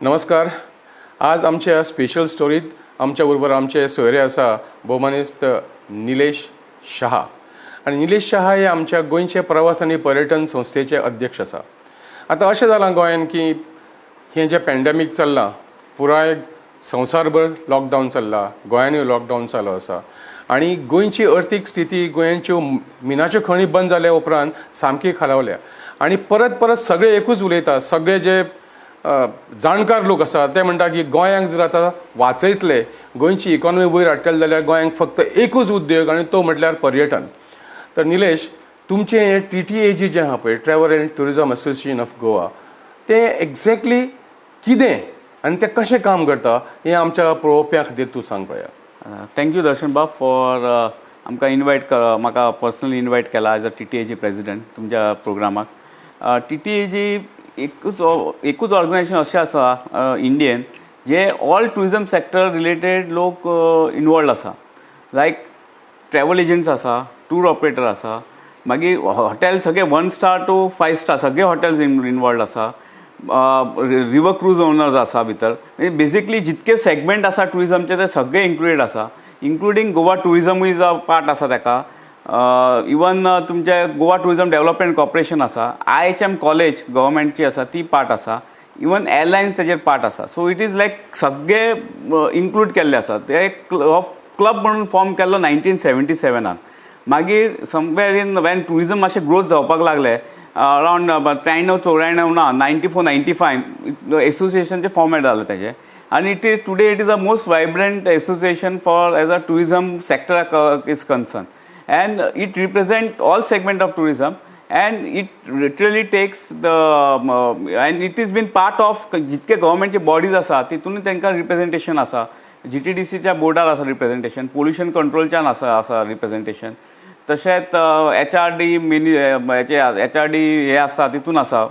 नमस्कार. आज आमच्या स्पेशल स्टोरीत आमच्या बरोबर आमचे सोयरे आसा, भोवमानेस्त निलेश शहा. आनी निलेश शहा हे आमच्या गोंयचे प्रवास आनी पर्यटन संस्थेचे अध्यक्ष आसा. आतां अशें जालां गोंयान की हें जें पॅन्डेमीक चल्लां, पुराय संवसारभर लॉकडावन चल्ला, गोंयानूय लॉकडावन चालू आसा आनी गोंयची अर्थीक स्थिती गोंयच्यो मिनाच्यो खणी बंद जाल्या उपरांत सामकी खालावल्या. आनी परत परत सगळे एकूच उलयता, सगळे जे जाणकार लोक आसा ते म्हणटा की गोंयांक जर आतां वाचयतले, गोंयची इकॉनॉमी वयर हाडटले जाल्यार गोंयांक फक्त एकूच उद्योग आनी तो म्हटल्यार पर्यटन. तर निलेश, तुमचें हें टीटीएजी जें आहा पळय, Travel and Tourism Association of Goa, तें एक्झॅक्टली कितें आनी तें कशें काम करता हें आमच्या पळोवप्यां खातीर तूं सांग पळया. Thank you दर्शन बाब फॉर आमकां इनवायट, म्हाका पर्सनली इनवायट केला as a TTAG president तुमच्या प्रोग्रामाक. टीटीएजी एकूच एकूच ऑर्गनायझेशन अशें आसा इंडियन जे ऑल टुरिझम सेक्टर रिलेटेड लोक इनवॉल्ड आसा. लायक ट्रॅवल एजंट्स आसा, टूर ऑपरेटर आसा, मागीर हॉटेल सगळे one star to five star सगळे हॉटेल्स इनवॉल्ड आसा, रिवर क्रूज ओनर्स आसा भितर. बेसिकली जितके सेगमेंट आसा टुरिजमचे ते सगळे इन्क्लुडेड आसा, इन्क्लुडींग गोवा टुरिजमूय is a part आसा ताका. इवन तुमचे गोवा टुरिजम डेव्हलपमेंट कॉर्पोरेशन आसा, आयएचएम कॉलेज गव्हर्मेंटची आसा ती पार्ट आसा, इवन एअरलायन्स तेजेर पार्ट आसा. सो it is लायक सगळे इन्क्लूड केल्ले आसा. ते क्लब म्हणून फॉर्म केल्लो 1977नान. मागीर समवेर इन वेन टुरिजम मातशें ग्रोथ जावपाक लागले अरावंड 93 94 ना, 94 95 एसोसिएशनचें फॉर्मेट जालें तेजें. आनी it is today it is a most vibrant association for as a tourism sector is concern, and it represent all segment of tourism, and it literally takes the and it is been part of जितके गव्हर्मेंटचे bodies आसा तितूनय तांकां representation आसा. जीटीडीसीच्या बोर्डार आसा representation, pollution कंट्रोलच्यान आसा representation, तशेंच HRD mini हेचे HRD हे आसा तितून आसा,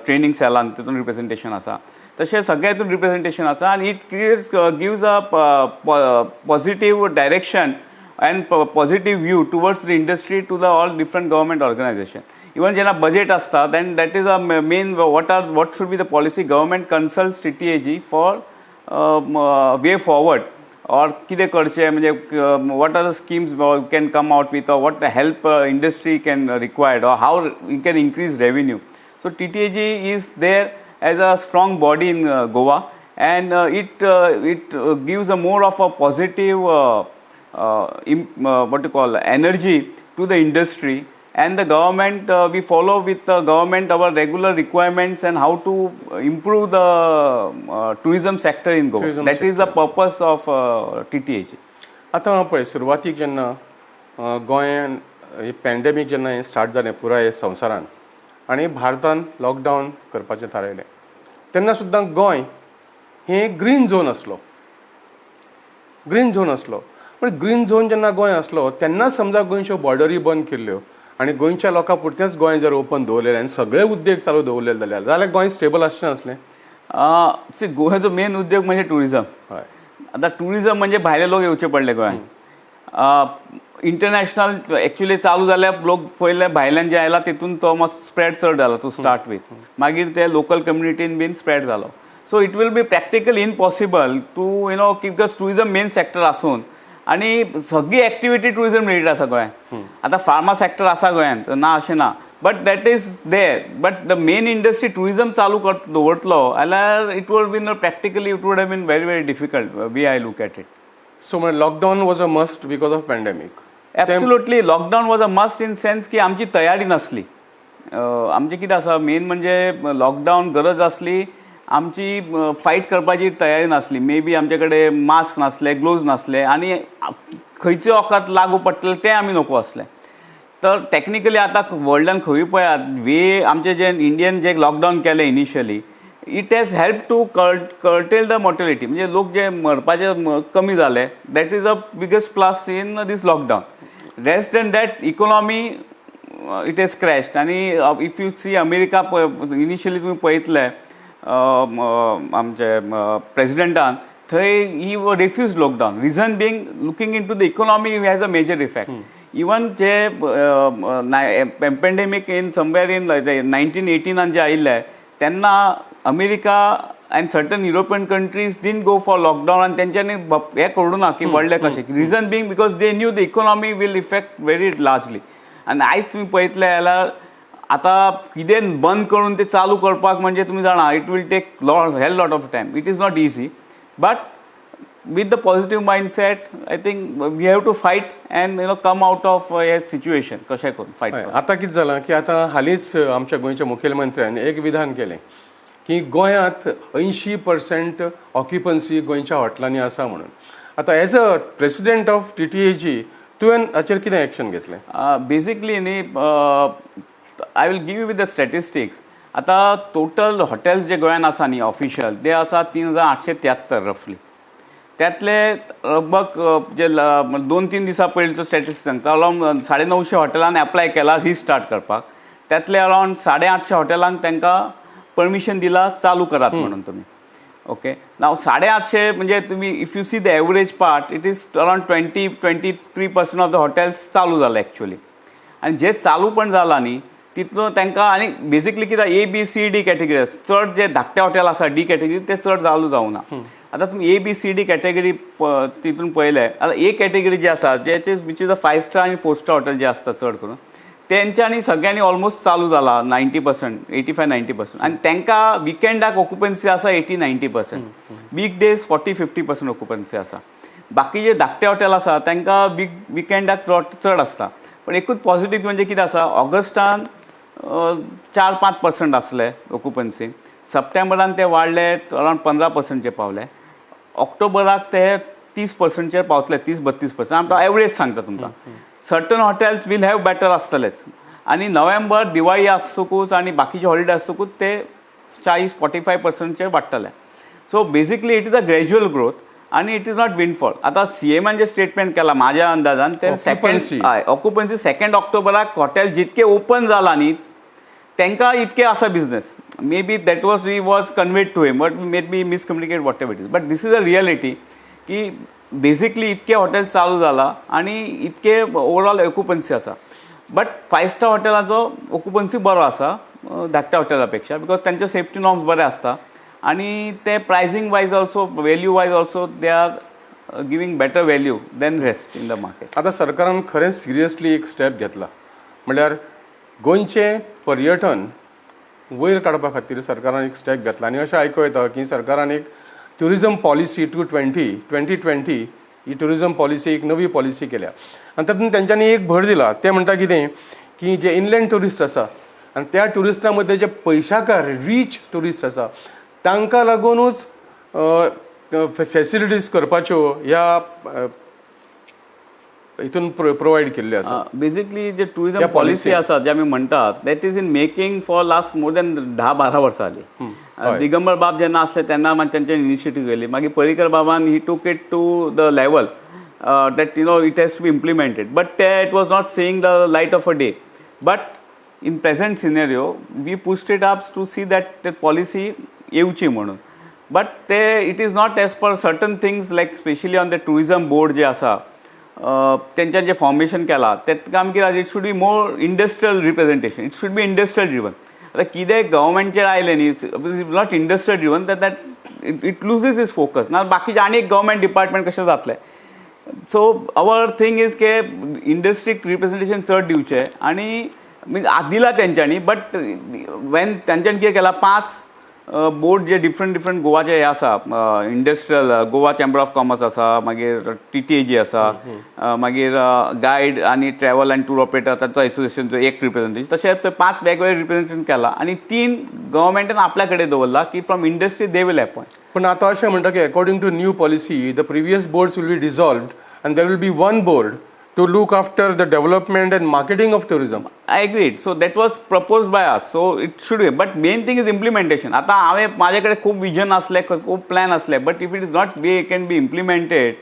ट्रेनींग सेलान तितून रिप्रेझेंटेशन आसा. तशें सगळ्या हितून रिप्रेझेंटेशन आसा आनी it creates gives a positive direction and positive view towards the industry to the all different government organization. Even जेन्ना बजेट आसता, then that is a main what should be the policy, government consults TTAG for way forward or कितें करचें, म्हणजे what are the schemes can come out with, what help industry can required or how you can increase revenue. So TTAG is there as a strong body in Goa, and it gives a more of a positive what to call energy to the industry and the government. We follow with the government our regular requirements and how to improve the tourism sector in Goa. Tourism. That is the purpose of TTAG. आतां पळय, सुरवातीक जेन्ना गोंयान हे pandemic जेन्ना हें start जालें पुराय संवसारान आनी भारतान लॉकडावन करपाचें थारायलें, तेन्ना सुद्दां गोंय हें ग्रीन झोन आसलो, ग्रीन झोन आसलो. पण ग्रीन झोन जेन्ना गोंय आसलो तेन्ना समजा गोंयच्यो बॉर्डरी बंद केल्ल्यो आनी गोंयच्या लोकां पुरतेंच गोंय जर ओपन दवरलेलें आनी सगळे उद्देग चालू दवरलेले जाल्यार गोंय स्टेबल आसचें नासलें? सी, गोव्याचो मेन उद्योग म्हणजे टुरिझम. आता टुरिझम म्हणजे भायले लोक येवचे पडले गोंयांत. इंटरनॅशनल एक्च्युअली चालू जाल्यार लोक पयले भायल्यान जे आयला तितून तो मातसो स्प्रेड चड जाला टू स्टार्ट वीथ, मागीर ते लोकल कम्युनिटीन बीन स्प्रेड जालो. So it will be practically impossible to because tourism main sector आसून आनी सगळी एक्टिविटी टुरिझम रिलेटेड आसा गोंयांत. आतां फार्मा सेक्टर आसा गोंयांत, ना अशें ना, but that is there, but the main industry tourism चालू कर दवरतलो जाल्यार it would been practically, it would have been very very difficult way I look at it. So म्हणजे lockdown was a must because of pandemic? Absolutely, lockdown was a must in sense की आमची तयारी नासली. आमचें कितें आसा, main म्हणजे lockdown गरज आसली, आमची फायट करपाची तयारी नासली. मे बी आमचे कडेन मास्क नासले, ग्लोव्ज नासले आनी खंयचें वखद लागू पडटलें तें आमी नको आसलें. तर टॅक्निकली आतां वर्ल्डान खंयूय पळयात, वे आमचे जे इंडियन जे लॉकडावन केलें initially, it has help to curtail the mortality, म्हणजे लोक जे मरपाचे कमी जाले. That is a biggest plus in this lockdown. Rest than that, economy it has crashed. आनी if you see America, initially तुमी पळयतले आमचे प्रेसिडेंटान थंय he refuse lockdown, reason being looking into the economy has a major effect. Even J pandemic in somewhere in 1918नान जे आयिल्ले तेन्ना America And certain European countries didn't go for lockdown आनी तेंच्यांनी हें करूं ना की व्हडलें कशें. Reason being because they knew the economy will affect very largely. आनी आयज तुमी पळयतले जाल्यार आतां कितें बंद करून ते चालू करपाक म्हणजे तुमी जाणा, it will take hell lot of time. It is not easy, but with the positive mindset, I think we have to fight and come out of hey situation कशें करून फायट. हय, आतां कितें जालां की आतां हालींच आमच्या गोंयच्या मुखेलमंत्र्यान एक विधान केलें की गोंयांत 80% ऑक्युपन्सी गोंयच्या हॉटेलांनी आसा म्हणून. आतां as a president of TTAG तुवें हाचेर कितें एक्शन घेतलें? बेसिकली न्ही, I will give you with the statistics. आतां टोटल हॉटेल्स जे गोंयान आसा न्ही ऑफिशियल, ते आसा 3873 रफली. त्यातले लगभग जे 2-3 दिसां पयलींचो स्टॅटिस्टिक्स सांगता, अराउंड 950 हॉटेलान एप्लाय केला रिस्टार्ट करपाक. त्यातले अराउंड 850 हॉटेलांक तांकां परमिशन दिला चालू करात म्हणून तुमी. ओके, नाव 850 म्हणजे तुम्ही if you see the average part, it is around 20-23% of the hotels चालू जाले एक्च्युअली. आनी जे चालू पण जाला न्ही तितलो तांकां, आनी बेसिकली कितें, A B C D category आसा. चड जे धाकटे हॉटेल आसा डी कॅटेगरी, ते चड चालू जावना. आतां तुमी A B C D category तितून पळयले, आतां ए कॅटेगरी जी आसा, जे which is a five star आनी फोर स्टार हॉटेल जे आसता चड करून, तेंच्यांनी सगळ्यांनी ऑलमोस्ट चालू जाला 90%, 85-90%. आनी तांकां विकेंडाक ऑक्युपन्सी आसा 80-90%, week days 40-50% occupancy आसा. बाकीचे धाकटे हॉटेल आसा तांकां विकेंडाक चड चड आसता. पण एकूच पॉझिटिव्ह म्हणजे कितें आसा, ऑगस्टान 4-5% आसले ऑक्युपन्सी, सप्टेंबरान ते वाडले, अरावंड 15%चेर पावले, ऑक्टोबराक ते 30%चेर पावतले, 30-32%. आमकां एवरेज सांगता तुमकां. Certain hotels will have better आसतलेच. आनी नोव्हेंबर दिवाळी आसतकूच आनी बाकीचे हॉलिडे आसतकूच ते 40-45%चेर वाडटले. So basically it is a gradual growth आनी it is not windfall. आतां सीएमान जे स्टेटमेंट केला, माझ्या अंदाजान ते Occupancy. Second, हय, ऑक्युपन्सी सेकंड ऑक्टोबराक हॉटेल जितके ओपन जाला न्ही तांकां इतके आसा business. Maybe that was he was conveyed to him, but maybe miscommunicate, whatever it is, but this is a reality की बेसिकली इतके हॉटेल चालू जाला आनी इतके ओवरऑल ऑक्युपन्सी आसा. बट फायव स्टार हॉटेलाचो ऑक्युपन्सी बरो आसा धाकट्या हॉटेला पेक्षा, because तांचे सेफ्टी नॉर्म्स बरे आसता आनी ते pricing wise also, value wise also, they are giving better value than rest in the market. आतां सरकारान खरेंच सिरियसली एक स्टेप घेतला, म्हणल्यार गोंयचें पर्यटन वयर काडपा खातीर सरकारान एक स्टेप घेतला. आनी अशें आयकूं येता की सरकारान एक tourism policy to 2020 he tourism policy, एक नवी पॉलिसी केल्या आनी तातूंत तेंच्यांनी एक भर दिला. ते म्हणटा कितें की जे इनलँड ट्युरिस्ट आसा आनी त्या ट्युरिस्टां मदले जे पयशाकार रीच ट्युरिस्ट आसा तांकां लागुनूच फेसिलिटीज करपाच्यो ह्या हितून प्रोवायड केल्ले आसा. बेसिकली जे टुरिझम त्या पॉलिसी policy आसा जे आमी म्हणटात, that is in making for last more than 10-12 वर्सां जाली. दिगंबर बाब जेन्ना आसले तेन्ना मागीर तेंच्यानी इनिशिएटीव घेतली. मागीर पर्रीकर बाबान he took it to the level that it has to be implemented, but ते it was not seeing the light of a day. But in present scenario we pushed it up to see that ते policy येवची म्हणून. But ते it is not as per certain things, like specially on the tourism board जे आसा, तेंच्यान जे formation केला तेका आमी कितें, it should be more industrial representation, it should be industrial driven. आतां कितें गव्हर्मेंटचेर आयलें न्ही, not industrial driven, that it loses its focus ना, बाकीचे आनी एक गव्हर्मेंट डिपार्टमेंट कशें जातलें. सो our thing is के इंडस्ट्रीक रिप्रेझेंटेशन चड दिवचें आनी मीन दिला तेंच्यांनी. बट वेन तेंच्यांनी कितें केलां, पांच बोर्ड जे डिफरंट डिफरंट गोवाचे हे आसा, industrial, Goa chamber of commerce आसा, मागीर टीटीएजी आसा, मागीर गायड आनी ट्रॅव्हल अँड टूर ऑपरेटर तांचो एसोसिएशनचो एक रिप्रेझेंटेशन, तशें ते पांच वेगवेगळे रिप्रेझेंटेशन केला आनी तीन गव्हर्मेंटान आपल्या कडेन दवरला की from industry they will appoint. पण आता अशें म्हणटा की according to new policy, the previous boards will be dissolved and there will be one board to look after the development and marketing of tourism. I agreed. So that was proposed by us. So it should be. But main thing is implementation. आता हांवें माझ्या कडेन खूब vision आसले, खूब plan आसले, but if it is not way can be implemented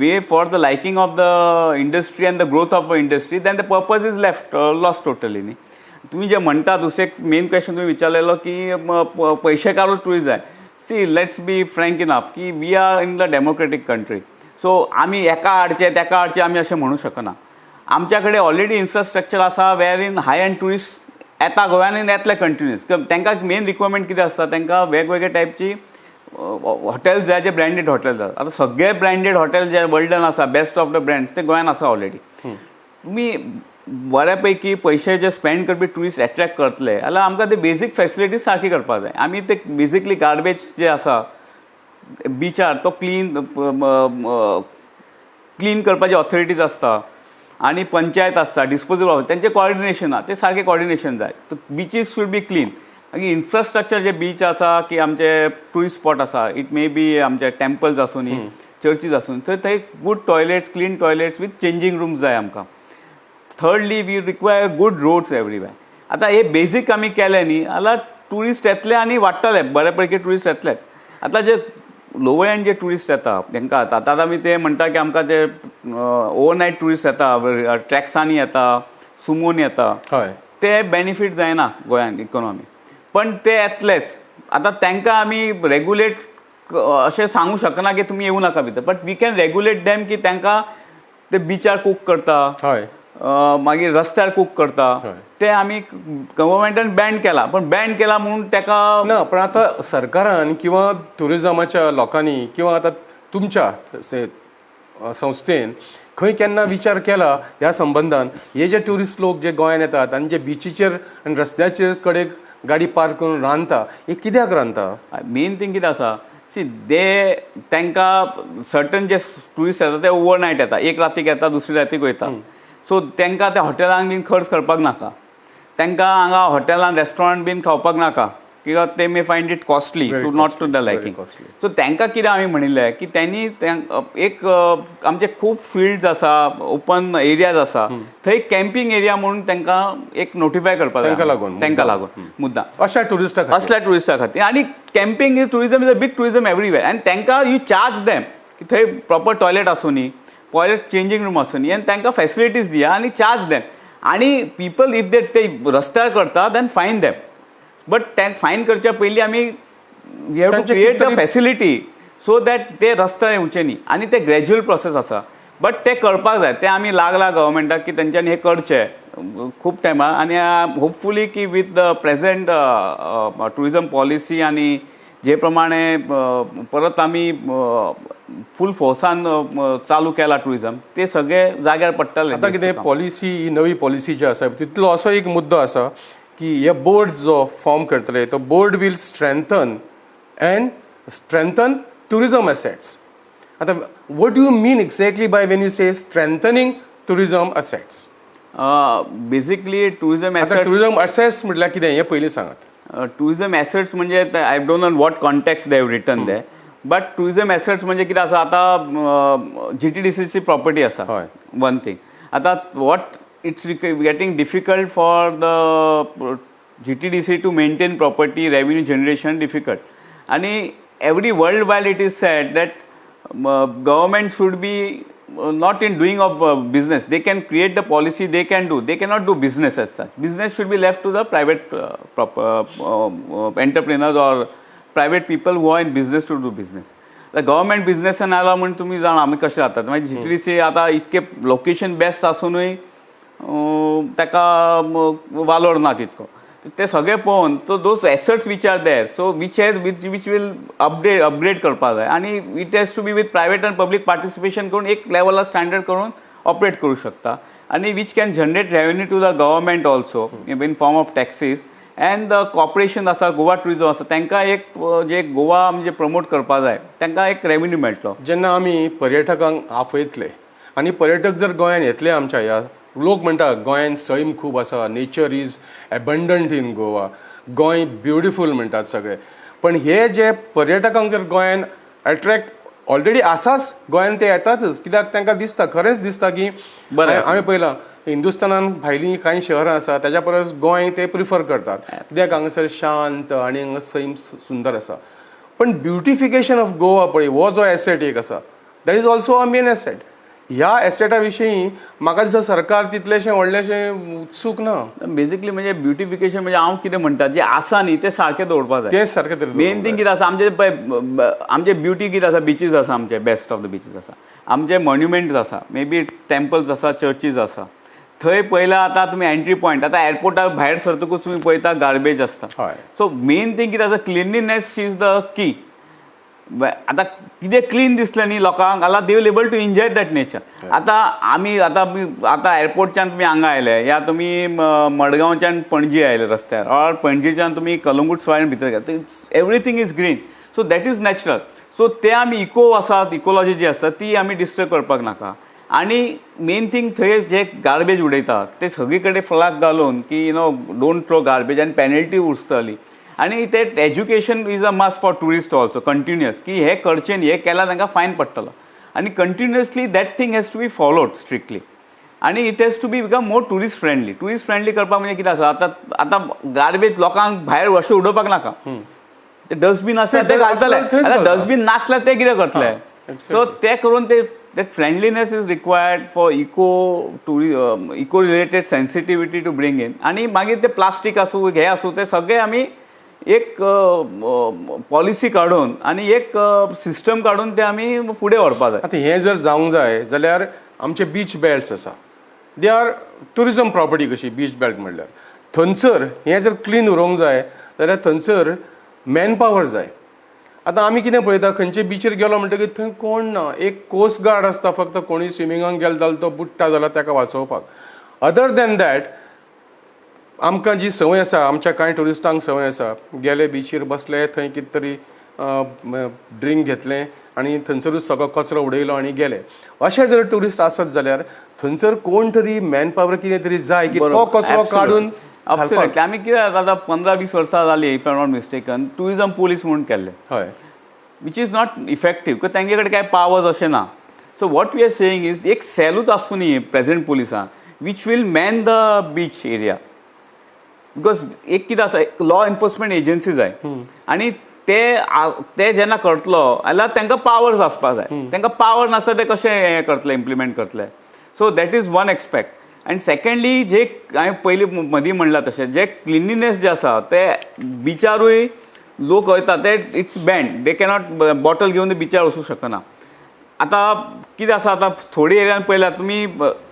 way for the liking of the industry and the growth of the industry, then the purpose is left lost totally न्ही. तुम्ही जे म्हणटा, दुसरें एक main question तुम्ही विचारलेलो की पयशेकारूच tourist जाय. See, let's be frank enough की we are in the democratic country, so आमी एका हाडचे तेका हाडचे आमी अशें म्हणू शकना. आमच्या कडेन ऑलरेडी इन्फ्रास्ट्रक्चर आसा where in high end tourist येता गोव्यान आनी येतले कंटिन्युअस. तांकां मेन रिक्वायरमेंट कितें आसता, तांकां वेगवेगळे टायपची हॉटेल्स जाय जे ब्रँडेड हॉटेल्स आसा. आतां सगळे ब्रँडेड हॉटेल जे वर्ल्डान आसा, बेस्ट ऑफ the brands, ते गोंयान आसा ऑलरेडी. तुमी बऱ्यापैकी पयशे जे स्पेंड करपी ट्युरिस्ट एट्रॅक्ट करतले जाल्यार आमकां ते बेजीक फेसिलिटीज सारकी करपाक जाय. आमी ते बेजिकली गार्बेज जे आसा बिचार तो क्लीन क्लीन करपाची ऑथॉरिटीज आसता आनी पंचायत आसता, डिस्पोजेबल, तेंचें कॉर्डिनेशन ना, ते सारकें कॉर्डिनेशन जाय. बिचीस should be clean. मागीर इन्फ्रास्ट्रक्चर जे बीच आसा की आमचे ट्युरिस्ट स्पॉट आसा, it may be आमचे टेम्पल्स आसूं, चर्चीस आसूं, थंय थंय good toilets, clean toilets with changing rooms जाय आमकां. Thirdly, we require good roads everywhere. आतां हे बेजीक आमी केले न्ही जाल्यार ट्युरिस्ट येतले आनी वाडटले, बरे पैकी ट्युरिस्ट येतले. आतां जे लोवर एंड जे ट्युरिस्ट येता तांकां आतां आमी ते म्हणटा की आमकां ते ओवरनायट ट्युरिस्ट येता, ट्रॅक्सांनी येता, सुमोन येता, ते बेनिफीट जायना गोंयान इकोनॉमी, पण ते येतलेच. आतां तांकां आमी रेगुलेट अशें सांगू शकना की तुमी येवं नाका भितर, but we can regulate them की तांकां ते बिचार कूक करता, मागीर रस्त्यार कूक करता, ते आमी गव्हर्मेंटान बॅन केला, पण बॅन केला म्हणून ताका ना. पण आतां सरकारान किंवा ट्युरिजमाच्या लोकांनी किंवा आतां तुमच्या संस्थेन खंय केन्ना विचार केला ह्या संबंदान, हे जे ट्युरिस्ट लोक जे गोंयान येतात आनी जे बिचीचेर आनी रस्त्याचेर कडेक गाडी पार्क करून रांदता, हे कित्याक रांदता? मेन थिंग कितें आसा, सी दे तांकां सर्टन जे ट्युरिस्ट येता ते ओवरनायट येता, एक रातीक येता, दुसरी रातीक वयता. सो तांकां त्या हॉटेलांक बीन खर्च करपाक नाका, तांकां हांगा हॉटेलान रेस्टॉरंट बीन खावपाक नाका, कित्याक ते may find it costly to not to the liking. So तांकां कितें आमी म्हणिल्लें की त्यांनी एक आमचे खूब फिल्ड्स आसा, ओपन एरियाज आसा, थंय कॅम्पिंग एरिया म्हणून तांकां एक नोटिफाय करपाक जाय. तांकां लागून. तांकां लागून मुद्दाम. अशा ट्युरिस्टा खातीर. असल्या ट्युरिस्टा खातीर. आनी camping is tourism is a big tourism everywhere आनी तांकां you charge them की थंय प्रॉपर टॉयलेट आसूं नी, टॉयलेट चेंजींग रूम आसूं नी, आनी तांकां फेसिलिटीज दिया आनी चार्ज देम. आनी पीपल if they ते रस्त्यार करता then fine them, but ते फायन करच्या पयलीं आमी we have to तांचे क्रिएट the कितें तरी फेसिलिटी सो that ते रस्त्यार येवचे न्ही. आनी ते ग्रॅज्युअल प्रोसेस आसा, बट ते करपाक जाय. ते आमी लागला गव्हर्मेंटाक की तेंच्यांनी हे करचे खूब टायमार. आनी होपफुली की with the present tourism policy आनी जे प्रमाणे परत आमी फूल फोर्सान चालू केला ट्युरिजम, ते सगळे जाग्यार पडटले. आतां कितें पॉलिसी, ही नवी पॉलिसी जी आसा तितलो असो एक मुद्दो आसा की हे बोर्ड जो फॉर्म करतले तो board will strengthen and strengthen tourism assets. आतां what do you mean exactly by when you say strengthening tourism assets? Basically tourism आतां एसेट्स टुरिजम असेट्स म्हटल्यार कितें हें पयलीं सांगात. टुरिझम एसेट्स म्हणजे I don't know what context they have written there, but tourism assets म्हणजे कितें आसा, आतां जीटीडीसीची प्रॉपर्टी आसा. वन थिंग, आतां what it's getting difficult for the GTDC to maintain property, revenue generation difficult. आनी every world while it is said that government should be not in doing of business. They can create the policy, they can do. They cannot do business as such. Business should be left to the private entrepreneurs or private people who are in business to do business. Government बिझनेसान आला म्हूण तुमी जाणा आमी कशें जातात. मागीर GTDC आतां इतके लोकेशन बेस्ट आसुनूय ताका वालोर ना तितको. ते सगळे पळोवन तो those assets which are there, so which has which will update upgrade करपाक जाय आनी it has to be with private and public participation करून एक लेवलार स्टँडर्ड करून ऑपरेट करूं शकता आनी which can generate revenue to the government also in form of taxes and the corporation आसा, गोवा टुरिजम आसा, तांकां एक जे गोवा म्हणजे प्रमोट करपाक जाय, तांकां एक रेवेन्यू मेळटलो. जेन्ना आमी पर्यटकांक आपयतले आनी पर्यटक जर गोंयान येतले, आमच्या ह्या लोक म्हणटा गोंयान सैम खूब आसा, nature is abundant in Goa, Goa beautiful म्हणटात सगळे, पण हे जे पर्यटकांक जर गोंयान अट्रॅक्ट ऑलरेडी आसाच, गोंयान ते येतातच कित्याक तांकां दिसता, खरेंच दिसता की बरें आसा. हांवें पळयलां हिंदुस्थानान भायलीं कांय शहरां आसा ताज्या परस गोंय ते प्रिफर करतात, कित्याक हांगासर शांत आनी हांगा सैम सुंदर आसा. पण ब्युटिफिकेशन ऑफ गोवा पळय हो जो एसेट एक आसा, that is also a main asset. ह्या एसेटा विशीं म्हाका दिसता सरकार तितलेशें व्हडलेशें उत्सूक ना. बेसिकली म्हणजे ब्युटिफिकेशन म्हणजे हांव कितें म्हणटा, जे आसा न्ही ते सारकें दवरपाक जाय. तेच सारकें तरी मेन थिंग कितें आसा, आमचे पळय आमचे ब्युटी कितें आसा, बिचीस आसा, आमचे बेस्ट ऑफ the beaches आसा, आमचे मॉन्युमेंट्स आसा, मे बी टेम्पल्स आसा, चर्चीस आसा. थंय पयला आतां तुमी एंट्री पॉयंट, आतां एअरपोर्टार भायर सरतकूच तुमी पळयता गार्बेज आसता. हय. सो मेन थिंग कितें आसा, cleanliness is the key. आतां कितें क्लीन दिसलें न्ही लोकांक जाल्यार they will able to enjoy that nature. आतां आमी आतां आतां एअरपोर्टच्यान तुमी हांगा आयले या तुमी मडगांवच्यान पणजी आयले रस्त्यार ऑर पणजेच्यान तुमी कलंगूट स्वायन भितर गेले, everything is green, so that is natural. So ते आमी इको आसा, इकोलॉजी जी आसा ती आमी डिस्टर्ब करपाक नाका. आनी मेन थींग थंय जे गार्बेज उडयता ते सगळी कडेन फ्लॅग घालून की don't throw garbage आनी पेनल्टी उरतली. आनी ते education is a must for tourist also continuous की हे करचें न्ही, हे केल्यार तांकां फायन पडटलो. आनी continuously that thing has to be followed strictly आनी it has to be become more tourist friendly. Tourist friendly करपाक म्हणजे कितें आसा, आतां आतां गार्बेज लोकांक भायर अशें उडोवपाक नाका. ते डस्टबीन आसा ते घालतले. आतां डस्टबीन नासल्यार ते कितें करतले? सो ते करून ते that friendliness is required for eco related sensitivity to bring in. आनी मागीर ते प्लास्टीक आसूं, हे आसूं, ते सगळे आमी एक पॉलिसी काडून आनी एक सिस्टम काडून ते आमी फुडें व्हरपा जाय. आतां हें जर जावंक जाय जाल्यार आमचे बीच बेल्ट्स आसा, they are tourism property कशी. बीच बेल्ट म्हणल्यार थंयसर हें जर क्लीन उरोंक जाय जाल्यार थंयसर मॅन पावर जाय. आतां आमी कितें पळयता, खंयचे बिचीर गेलो म्हणटकीर थंय कोण ना, एक कोस्ट गार्ड आसता फक्त, कोणूय स्विमिंगाक गेलो जाल्यार तो बुडटा जाल्यार ताका वाचोवपाक. अदर दॅन that आमकां जी संवय आसा, आमच्या कांय ट्युरिस्टांक संवय आसा, गेले बिचीर बसले, थंय कितें तरी ड्रिंक घेतलें आनी थंयसरूच सगळो कचरो उडयलो आनी गेले. अशे जर ट्युरिस्ट आसत जाल्यार थंयसर कोण तरी मॅन पावर कितें तरी जाय की तो कचरो काडून. अब्सोल्युटली. आमी कितें जाता, आतां 15-20 वर्सां जालीं, if I not mistaken, tourism police म्हणून केल्ले, which is not effective because तांचे कडेन कांय पावर्स अशें ना. So what we are saying is एक सेलूच आसूं न्ही प्रेझेंट पुलिसां which will man the beach area, because एक कितें आसा, लॉ एन्फोर्समेंट एजन्सी जाय आनी ते जेन्ना करतलो जाल्यार तांकां पावर्स आसपा जाय. तांकां पावर नासता ते कशें हें करतले, इम्प्लिमेंट करतले? So that is one aspect. And secondly, जे हांवें पयलीं मदीं म्हणलां तशें जे क्लिनलीनेस जे आसा, ते बिचारूय लोक वयता ते it's band, they cannot bottle घेवन ते बिचार वचूंक शकना. आतां कितें आसा, आतां थोडी एरियान पळयल्यार तुमी,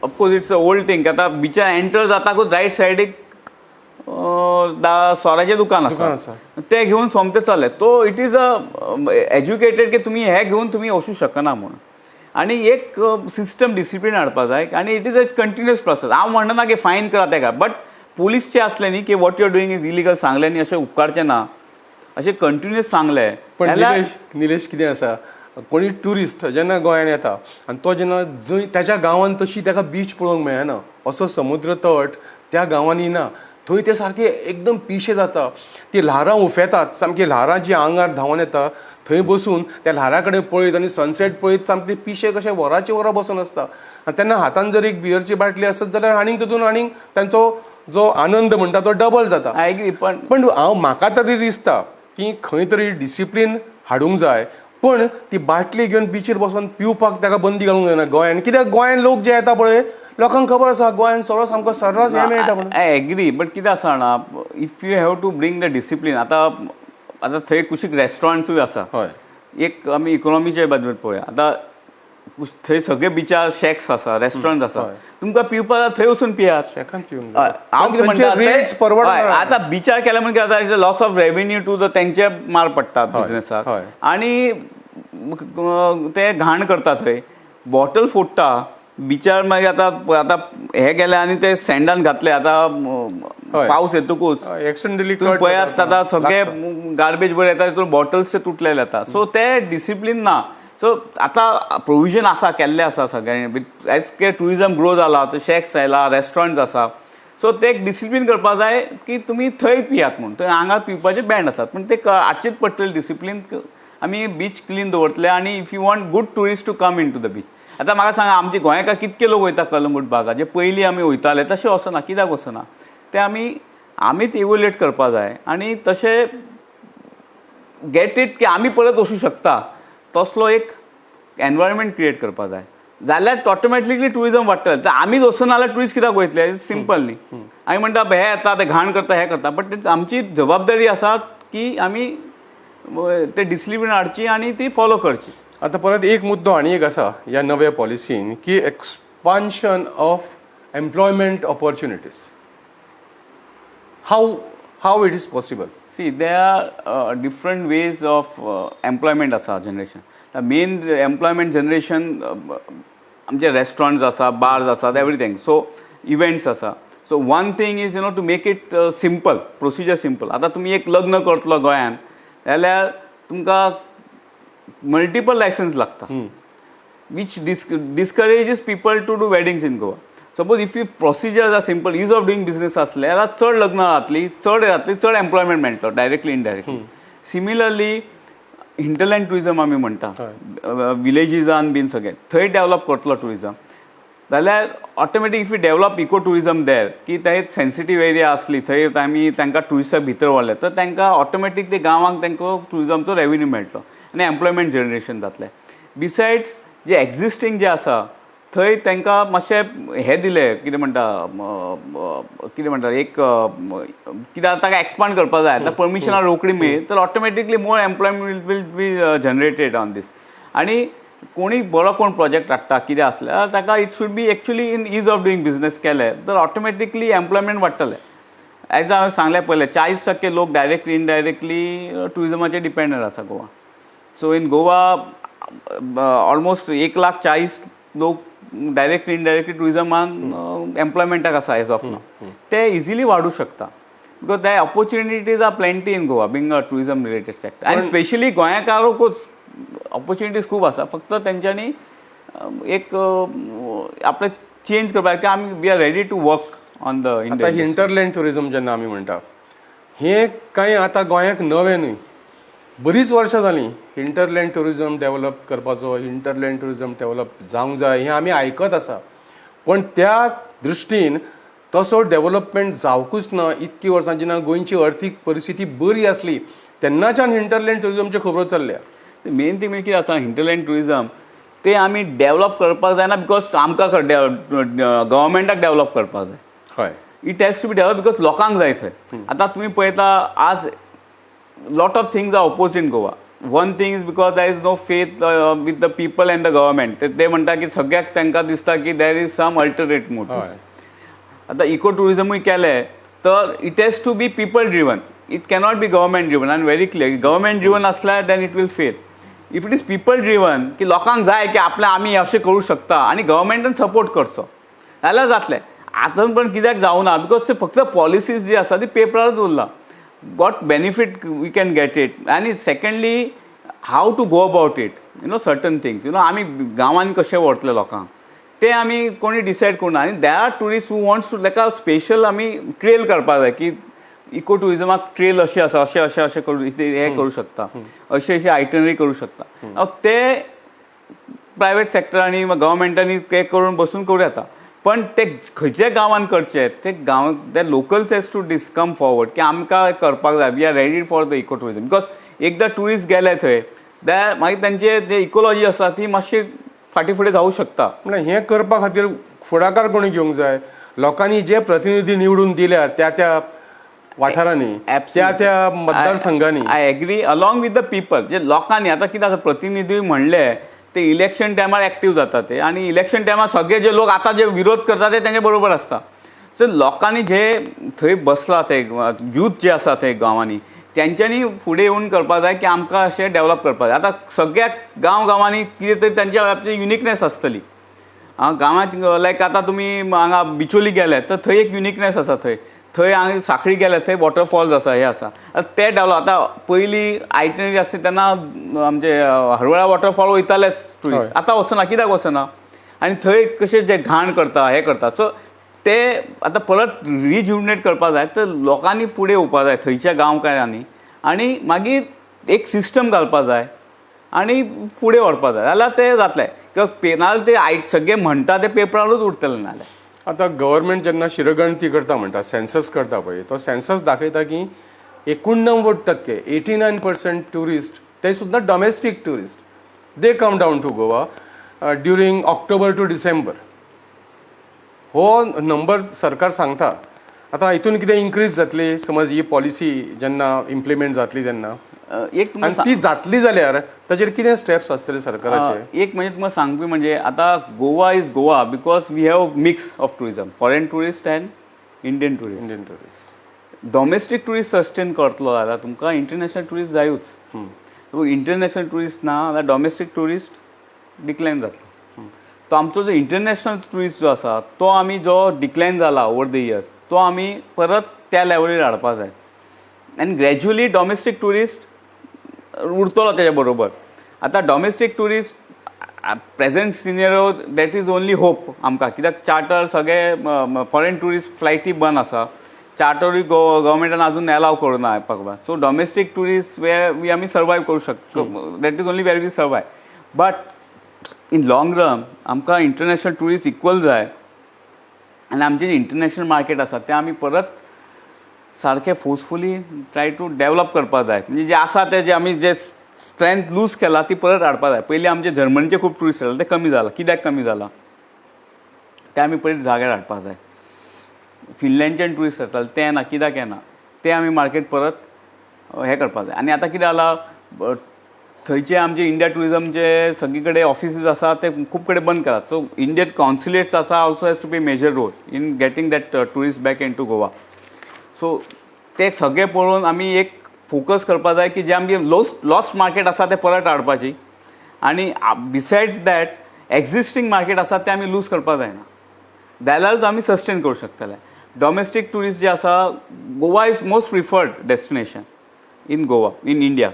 of course it's a old thing, आतां बिचार एंटर जाताकूच रायट सायडीक सोऱ्याचें दुकान दुकान. आसा, ते घेवन सोमते चल्ले. तो it is a educated की तुमी हे घेवन तुमी वचूं शकना म्हणून. आनी एक सिस्टम डिसिप्लीन हाडपा जाय आनी it is a continuous process. हांव म्हणना की फायन करा तेका, बट पुलीसचे असले न्ही की what you are doing is illegal सांगलें न्ही, अशें उपकारचें ना, अशें कंटिन्युअस सांगलें पण जाल्यार. निलेश, निलेश, कितें आसा, कोणी ट्युरिस्ट जेन्ना गोंयान येता आनी तो जेन्ना जंय ताच्या गांवांत तशी ताका बीच पळोवंक मेळना, असो समुद्र तट त्या गांवांनी ना, थंय ते सारके एकदम पिशे जाता. ती ल्हारां उफेतात सामकी, ल्हारां जी आंगार धांवन येता, थंय बसून त्या ल्हारां कडेन पळयत आनी सनसेट पळयत सामके पिशे कशे वरांची वरां बसून आसता. आनी तेन्ना हातान जर एक बियरची बाटली आसत जाल्यार आनीक तितून आनीक तांचो जो आनंद म्हणटा तो डबल जाता. I agree, पण पण हांव म्हाका तरी दिसता की खंय तरी डिसिप्लीन हाडूंक जाय, पण ती बाटली घेवन बिचीर बसून पिवपाक ताका बंदी घालूंक जायना गोंयान. कित्याक गोंयान लोक जे येता पळय, लोकांक खबर आसा गोंयान सोरो सामको सर्रास हें मेळटा म्हणून. I agree, but कितें आसा जाणा, if you have to bring the discipline, आतां आतां थंय कुशीक रेस्टॉरंट्सूय आसा. एक आमी इकॉनॉमीच्या बाजून पळोवया. आतां थंय सगळे बिचार शॅक्स आसा, रेस्टॉरंट आसा. तुमकां पिवपा जाय थंय वचून पियात. शॅकान पिवंक. हय, हांव कितें म्हणटा रेट्स परवडना. आतां बिचार केल्या म्हणून कितें जाता, loss of revenue to the तेंचे मार पडटा बिझनेसाक. आनी ते घाण करता, थंय बॉटल फोडटा बिचार. मागीर आतां आतां हे गेले आनी ते सँडान घातले आतां पावस येतकूच एक्सिडेंटली. तुम्ही पळयात, आतां सगळे गार्बेज बरें येता, तितून बॉटल्स ते तुटलेले येता. सो ते डिसिप्लीन ना. सो आतां प्रोविजन आसा, केल्लें आसा सगळ्यांनी. एज के टुरिजम ग्रो जाला, थंय शॅक्स आयला, रेस्टॉरंट्स आसा, सो ते एक डिसिप्लीन करपा जाय की तुमी थंय पियात म्हूण. थंय हांगा पिवपाचे बँड आसात, पूण ते हाडचेच पडटले डिसिप्लीन. आमी बीच क्लीन दवरतले आनी if you want good tourist to come in to the beach. आतां म्हाका सांगा, आमचे गोंयकार कितके लोक वयता कलंगूट बागा? जे पयलीं आमी वयताले तशें वचना. कित्याक वचना? ते आमीच इव्हाल्युएट करपा जाय आनी तशें गेट it की आमी परत वचूं शकता तसलो एक एनवायरमेंट क्रिएट करपा जाय, जाल्यार ऑटोमॅटिकली टुरिजम वाडटलें. तर आमीच वचना जाल्यार ट्युरिस्ट कित्याक वयतले? सिंपल न्ही? आमी म्हणटा हे येता, ते घाण करता, हे करता, बट आमची जबाबदारी आसा की आमी ते डिसिप्लीन हाडची आनी ती फॉलो करची. आतां परत एक मुद्दो आनी एक आसा ह्या नव्या पॉलिसीन की expansion of employment opportunities, how it is possible? See, there are different ways of employment आसा जनरेशन. मेन एम्प्लॉयमेंट जनरेशन आमचे रेस्टॉरंट्स आसा, बार्स आसात, एवरीथींग. सो इव्हेंट्स आसा. So one thing is to make it simple, procedure simple. आतां तुमी एक लग्न करतलो गोंयान जाल्यार तुमकां मल्टिपल लायसन्स लागता, which discourages people to do weddings in Goa. Suppose if if procedures are simple, ease of doing business असले जाल्यार चड लग्नां जातली, चड जातली, चड एम्प्लॉयमेंट मेळटलो directly, indirectly. Similarly, hinterland tourism आमी म्हणटा, विलेजीसान बीन सगळें थंय डेव्हलप करतलो टुरिजम जाल्यार automatic, if you develop eco tourism there, की थंय सेन्सिटीव एरिया आसली, थंय आमी तांकां टुरिस्टाक भितर व्हरले तर तांकां ऑटोमॅटीक ते गांवांक तांकां टुरिजमचो रेवेन्यू मेळटलो आनी एम्प्लॉयमेंट जनरेशन जातलें. बिसायड्स, जे एक्झिस्टींग जे आसा थंय तांकां मातशें हें दिलें, कितें म्हणटा एक, कित्याक ताका एक्सपांड करपाक जाय, आतां परमिशनां रोखडी मेळ्ळी तर automatically more employment will be generated on this. आनी कोणी बरो कोण प्रोजेक्ट हाडटा कितें आसल्यार ताका it should be actually in ease of doing business केलें तर ऑटोमॅटिकली एम्प्लॉयमेंट वाडटलें. एज हांवें सांगलें पयलें, 40% लोक डायरेक्टली इनडायरेक्टली टुरिजमाचेर डिपेंडंट आसा Goa. So in Goa almost 1 lakh 40 लोक डायरेक्टली इनडायरेक्टली टुरिजमान एम्प्लॉयमेंटाक आसा एज ऑफ नाव. ते इजिली वाडूं शकता because the opportunities are plenty in Goa, being a tourism related sector, आनी स्पेशली गोंयकारूकूच ऑपॉर्च्युनिटीज खूब आसा. फक्त तेंच्यांनी एक आपलें चेंज करपाक की आमी we are ready to work on the आतां हिंटरलँड टुरिझम जेन्ना आमी म्हणटा, हें कांय आतां गोंयाक नवें न्हय. बरीच वर्सां जालीं हिंटरलँड टुरिझम डेव्हलप करपाचो, हिंटरलँड टुरिझम डेव्हलप जावंक जाय हें आमी आयकत आसा, पण त्या दृश्टीन तसो डेव्हलपमेंट जावकूच ना इतकी वर्सां. जेन्ना गोंयची अर्थीक परिस्थिती बरी आसली तेन्नाच्यान हिंटरलँड टुरिझमच्यो खबरो चल्ल्या. मेन थिंग म्हणजे कितें आसा, हिंटरलँड टुरिझम ते आमी डेव्हलप करपाक जायना because आमकां गव्हर्मेंटाक डेव्हलप करपाक जाय. It has to be develop because लोकांक जाय थंय. आतां तुमी पळयता, आज lot of things are oppose in Goa. One thing is because there is no faith with the people and the government. ते म्हणटा की सगळ्याक तांकां दिसता की there is some alternate motive. आतां इको टुरिजमूय केलें तर it has to be people driven, it cannot be government driven. आनी व्हेरी क्लियर, गव्हर्मेंट ड्रिवन आसल्यार then it will fail. If it is people driven, की लोकांक जाय की आपल्या आमी अशें करूं शकता आनी गव्हर्मेंटान सपोर्ट करचो जाल्यार जातलें. आतां पण कित्याक जावना? Because ते फक्त पॉलिसीज जी आसा ती पेपरारूच उरला. What benefit we can get it, आनी secondly, how to go about it, certain things, आमी गांवांनी कशें व्हरतले लोकांक ते आमी कोणी डिसायड करूना. आनी there are tourist who wants to ताका स्पेशल आमी ट्रेल करपाक जाय की इको टुरिजमाक ट्रेल अशें आसा, अशें अशें अशें करूं, हें करूं शकता, अशें अशें आयटनरी करूं शकता. ते प्रायवेट सेक्टर आनी गव्हर्मेंटांनी ते करून बसून करूं येता, पण ते खंयच्या गांवान करचे ते गांव, ते locals has to dis come forward की आमकां करपाक जाय, we are ready for the eco tourism. Because एकदां ट्युरिस्ट गेले थंय जाल्यार मागीर तांचे जे इकोलॉजी आसा ती मातशी फाटीं फुडें जावं शकता. म्हणल्यार हें करपा खातीर फुडाकार कोणी घेवंक जाय? लोकांनी जे प्रतिनिधी निवडून दिल्या त्या त्या वाठारांनी, त्या त्या मतदारसंघांनी. I agree, along with the people, जे लोकांनी. आतां कितें आसा, प्रतिनिधी म्हणले ते इलेक्शन टायमार एक्टीव जाता ते आनी इलेक्शन टायमार सगळे जे लोक आतां जे विरोध करता ते तेंचे बरोबर आसता. सो लोकांनी जे थंय बसला ते यूथ जे आसा ते गांवांनी, तेंच्यांनी फुडें येवन करपाक जाय की आमकां अशें डेव्हलप करपाक जाय. आतां सगळ्या गांव गांवांनी कितें तरी तेंच्या युनिकनेस आसतली. गांवांत लायक आतां तुमी हांगा बिचोली गेले तर थंय एक युनिकनेस आसा. थंय थंय हांगा साखळी गेले थंय वॉटरफॉल्स आसा, हे आसा. आतां ते डेव्हलप, आतां पयलीं आयटनरी आसली तेन्ना आमचे हरवळा वॉटरफॉल वयतालेच ट्युरिस्ट. आतां वचना. कित्याक वचना? आनी थंय कशें जे घाण करता, हे करता. सो ते आतां परत रिज्युविनेट करपाक जाय तर लोकांनी फुडें येवपाक जाय थंयच्या गांवकारांनी आनी मागीर एक सिस्टम घालपाक जाय आनी फुडें व्हरपाक जाय जाल्यार ते जातलें. कित्याक नाजाल्यार ते आयक सगळे म्हणटा ते पेपरारूच उरतले नाजाल्यार. आतां गव्हर्मेंट जेन्ना शिरगणती करता म्हणटा, सेन्सस करता पळय, तो सेन्सस दाखयता की 89%, 89% ट्युरिस्ट, ते सुद्दां domestic tourist, they come down to Goa during October to December. हो नंबर सरकार सांगता. आतां हितून कितें इन्क्रीज जातली, समज ही पॉलिसी जेन्ना इम्प्लिमेंट जातली तेन्ना? एक तुमकां आनी ती जातली जाल्यार ताजेर कितें स्टेप्स आसतले सरकाराचे? एक म्हणजे तुमकां सांगपी म्हणजे आतां Goa is Goa because we have mix of tourism, foreign tourist and Indian tourist. Indian tourist. Domestic tourist sustain करतलो जाल्यार तुमकां इंटरनॅशनल ट्युरिस्ट जायूच. इंटरनॅशनल ट्युरिस्ट ना जाल्यार डॉमेस्टीक ट्युरिस्ट डिक्लायन जातलो. तो आमचो जो इंटरनॅशनल ट्युरिस्ट जो आसा तो आमी जो डिक्लायन जाला ओवर the years, तो आमी परत त्या लेवलीर हाडपा जाय आनी ग्रॅज्युअली डॉमेस्टीक ट्युरिस्ट उरतलो तेज्या बरोबर. आतां domestic tourist, present scenario, that is only hope आमकां, कित्याक चार्टर सगळे फॉरेन ट्युरिस्ट फ्लायटी बंद आसा, चार्टरूय गव्हर्मेंटान अजून एलाव करूं ना येवपाक. So domestic tourist where we आमी सर्वायव करूं शकता, that is only where we survive. But in long run आमकां इंटरनॅशनल ट्युरिस्ट इक्वल जाय आनी आमचे जे इंटरनॅशनल मार्केट आसा ते आमी परत सारके फोर्सफुली ट्राय टू डेवलप करपाक जाय. म्हणजे जे आसा ते जे आमी जे स्ट्रेंथ लूज केला ती परत हाडपाक जाय. पयलीं आमचे जर्मनीचे खूब ट्युरिस्ट येताले, ते कमी जाला. कित्याक कमी जाला ते आमी पयलीं जाग्यार हाडपाक जाय. फिनलँडच्यान ट्युरिस्ट येताले ते येना, कित्याक येना ते आमी मार्केट परत हें करपाक जाय. आनी आतां कितें जाला, थंयचे आमचे इंडिया ट्युरिजमचे सगळी कडेन ऑफिसीस आसा ते खूब कडेन बंद केलात. सो इंडियन कॉन्सुलेट्स आसा also has to play major role in getting that tourist back into Goa. So ते सगळे पळोवन आमी एक फोकस करपाक जाय की जे आमचे लॉस्ट मार्केट आसा ते परत हाडपाची आनी बिसायड्स that existing market आसा ते आमी लूज करपाक जायना, जाल्यारूच आमी सस्टेन करूं शकतले. डॉमेस्टीक ट्युरिस्ट जे आसा, Goa is most preferred destination in Goa, in India.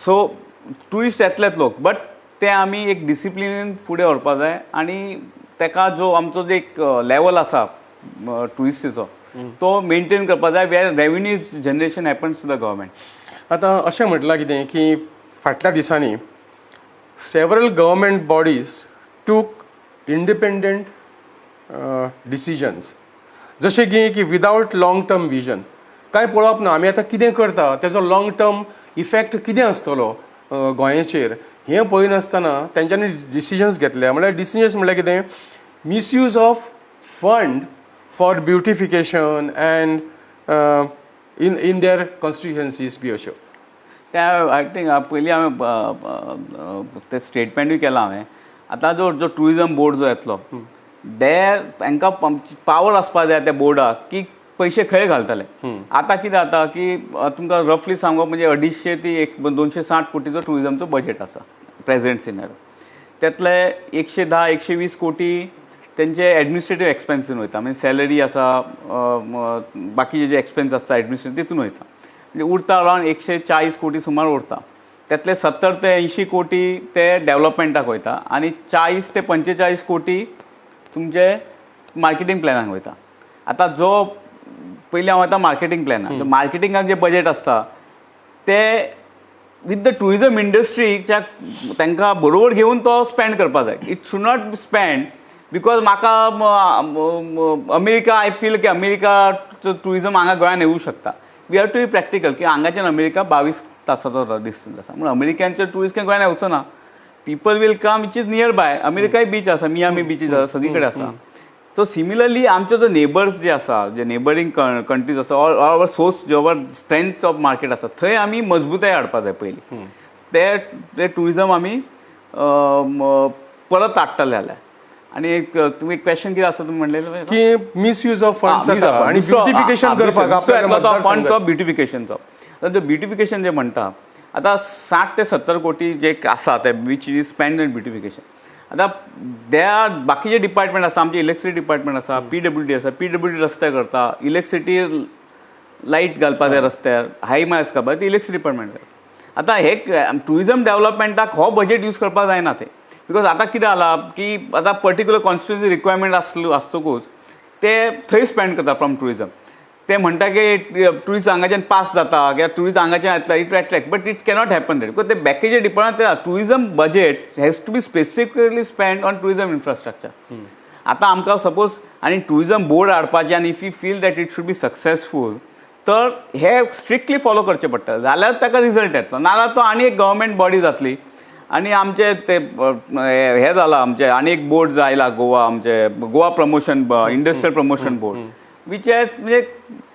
So tourist येतलेच लोक, बट ते आमी एक डिसिप्लिनीन फुडें व्हरपा जाय आनी तेका जो आमचो जो एक लेवल आसा ट्युरिस्टीचो तो मेंटेन करपा जाय, where revenue generation happens to the government. आतां अशें म्हटलां कितें की फाटल्या दिसांनी several government bodies took independent decisions, जशें की विदावट लाँग टर्म विजन कांय पळोवप ना, आमी आतां कितें करता तेजो लाँग टर्म इफेक्ट कितें आसतलो गोंयाचेर हें पळयनासतना तेंच्यांनी डिसिजन्स घेतले. म्हळ्यार डिसिजन्स म्हळ्यार कितें, misuse of fund for beautification and in their constituencies बी अश्यो. त्या I think पयलीं हांवें ते स्टेटमेंटूय केलां हांवें. आतां जो जो ट्युरिजम बोर्ड जो येतलो, ते हांकां पावर आसपा जाय त्या बोर्डाक की पयशे खंय घालतले. आतां कितें जाता की तुमकां रफली सांगप म्हणजे 250 ते एक 260 कोटीचो ट्युरिजमचो बजेट आसा प्रेझेंट सिनेरियो. त्यातले 110 120 कोटी तेंचे एडमिनिस्ट्रेटीव एक्सपेन्सीन वयता, म्हणजे सॅलरी आसा, बाकीचे जे एक्सपेन्स आसता एडमिनिस्ट्रेटीव तितून वयता. म्हणजे उरता अरावंड 140 कोटी सुमार उरता. त्यातले 70 ते 80 कोटी ते डेव्हलपमेंटाक वयता आनी 40 ते 45 कोटी तुमचे मार्केटींग प्लॅनाक वयता. आतां जो पयलीं हांव वता मार्केटींग प्लॅनाक, मार्केटिंगाक जे बजेट आसता ते विथ the tourism इंडस्ट्रीच्या तांकां बरोबर घेवन तो स्पेंड करपाक जाय. It should not spend because म्हाका अमेरिका, I feel की अमेरिका ट्युरिजम हांगा गोंयान येवं शकता. We have to be practical की हांगाच्यान अमेरिका 22 तासाचो डिस्टन्स आसा, म्हणून अमेरिकनचे ट्युरिस्ट खंय गोंयान येवचो ना. People will come which is near by. अमेरिकाय beach आसा, मियामी बिचीस आसा, सगळी कडेन आसा. सो सिमिलरली आमचे जो नेबर्स जे आसा, जे नेबरींग कंट्रीज आसा, ऑर our source जो our strength of market आसा, थंय आमी मजबूताय हाडपा जाय पयलीं. ते ते ट्युरिजम आमी परत हाडटले जाल्यार. आनी एक तुमी क्वेश्चन कितें आसा तुमी म्हणलें? की मिसयूज ऑफ फंड्स जाता आनी ब्युटिफिकेशन करपाक आपल्या फंडचो मतदारसंघात. ब्युटिफिकेशनचो, ब्युटिफिकेशन जे म्हणटा, आतां 60 ते 70 कोटी जे आसा ते which is spend in beautification. आतां त्या बाकीचे डिपार्टमेंट आसा, आमचे इलेक्ट्रिसिटी डिपार्टमेंट आसा, पीडब्ल्यूडी आसा, पीडब्ल्यूडी रस्ते करता, इलेक्ट्रिसिटी लायट घालपा जाय रस्त्यार, हाय मायस घालपा, ती इलेक्ट्रिसिटी डिपार्टमेंट. आतां हे ट्युरिजम डेव्हलपमेंटाक हो बजेट यूज करपाक जायना ते, because आतां कितें जालां की आतां पर्टिक्युलर कॉन्स्टिट्युएन्सी रिक्वायरमेंट आसलो आसतकूच ते थंय स्पेंड करता फ्रॉम ट्युरिजम. ते म्हणटा की ट्युरिस्ट हांगाच्यान पास जाता किंवा ट्युरिस्ट हांगाच्यान येतला, it attract, but it cannot happen that, because ते बॅकेचे department, tourism budget has to be specifically spend on tourism infrastructure. आतां आमकां सपोज आनी ट्युरिजम बोर्ड हाडपाचें आनी if you feel that it should be successful, तर हे strictly follow करचें पडटलें, जाल्यार ताका रिजल्ट येतलो. नाजाल्यार तो आनी एक गव्हर्मेंट बॉडी जातली. आनी आमचे ते हे जाला, आमचे आनी एक बोर्ड आयला गोवा, आमचे Goa promotion, industrial promotion board, which has म्हणजे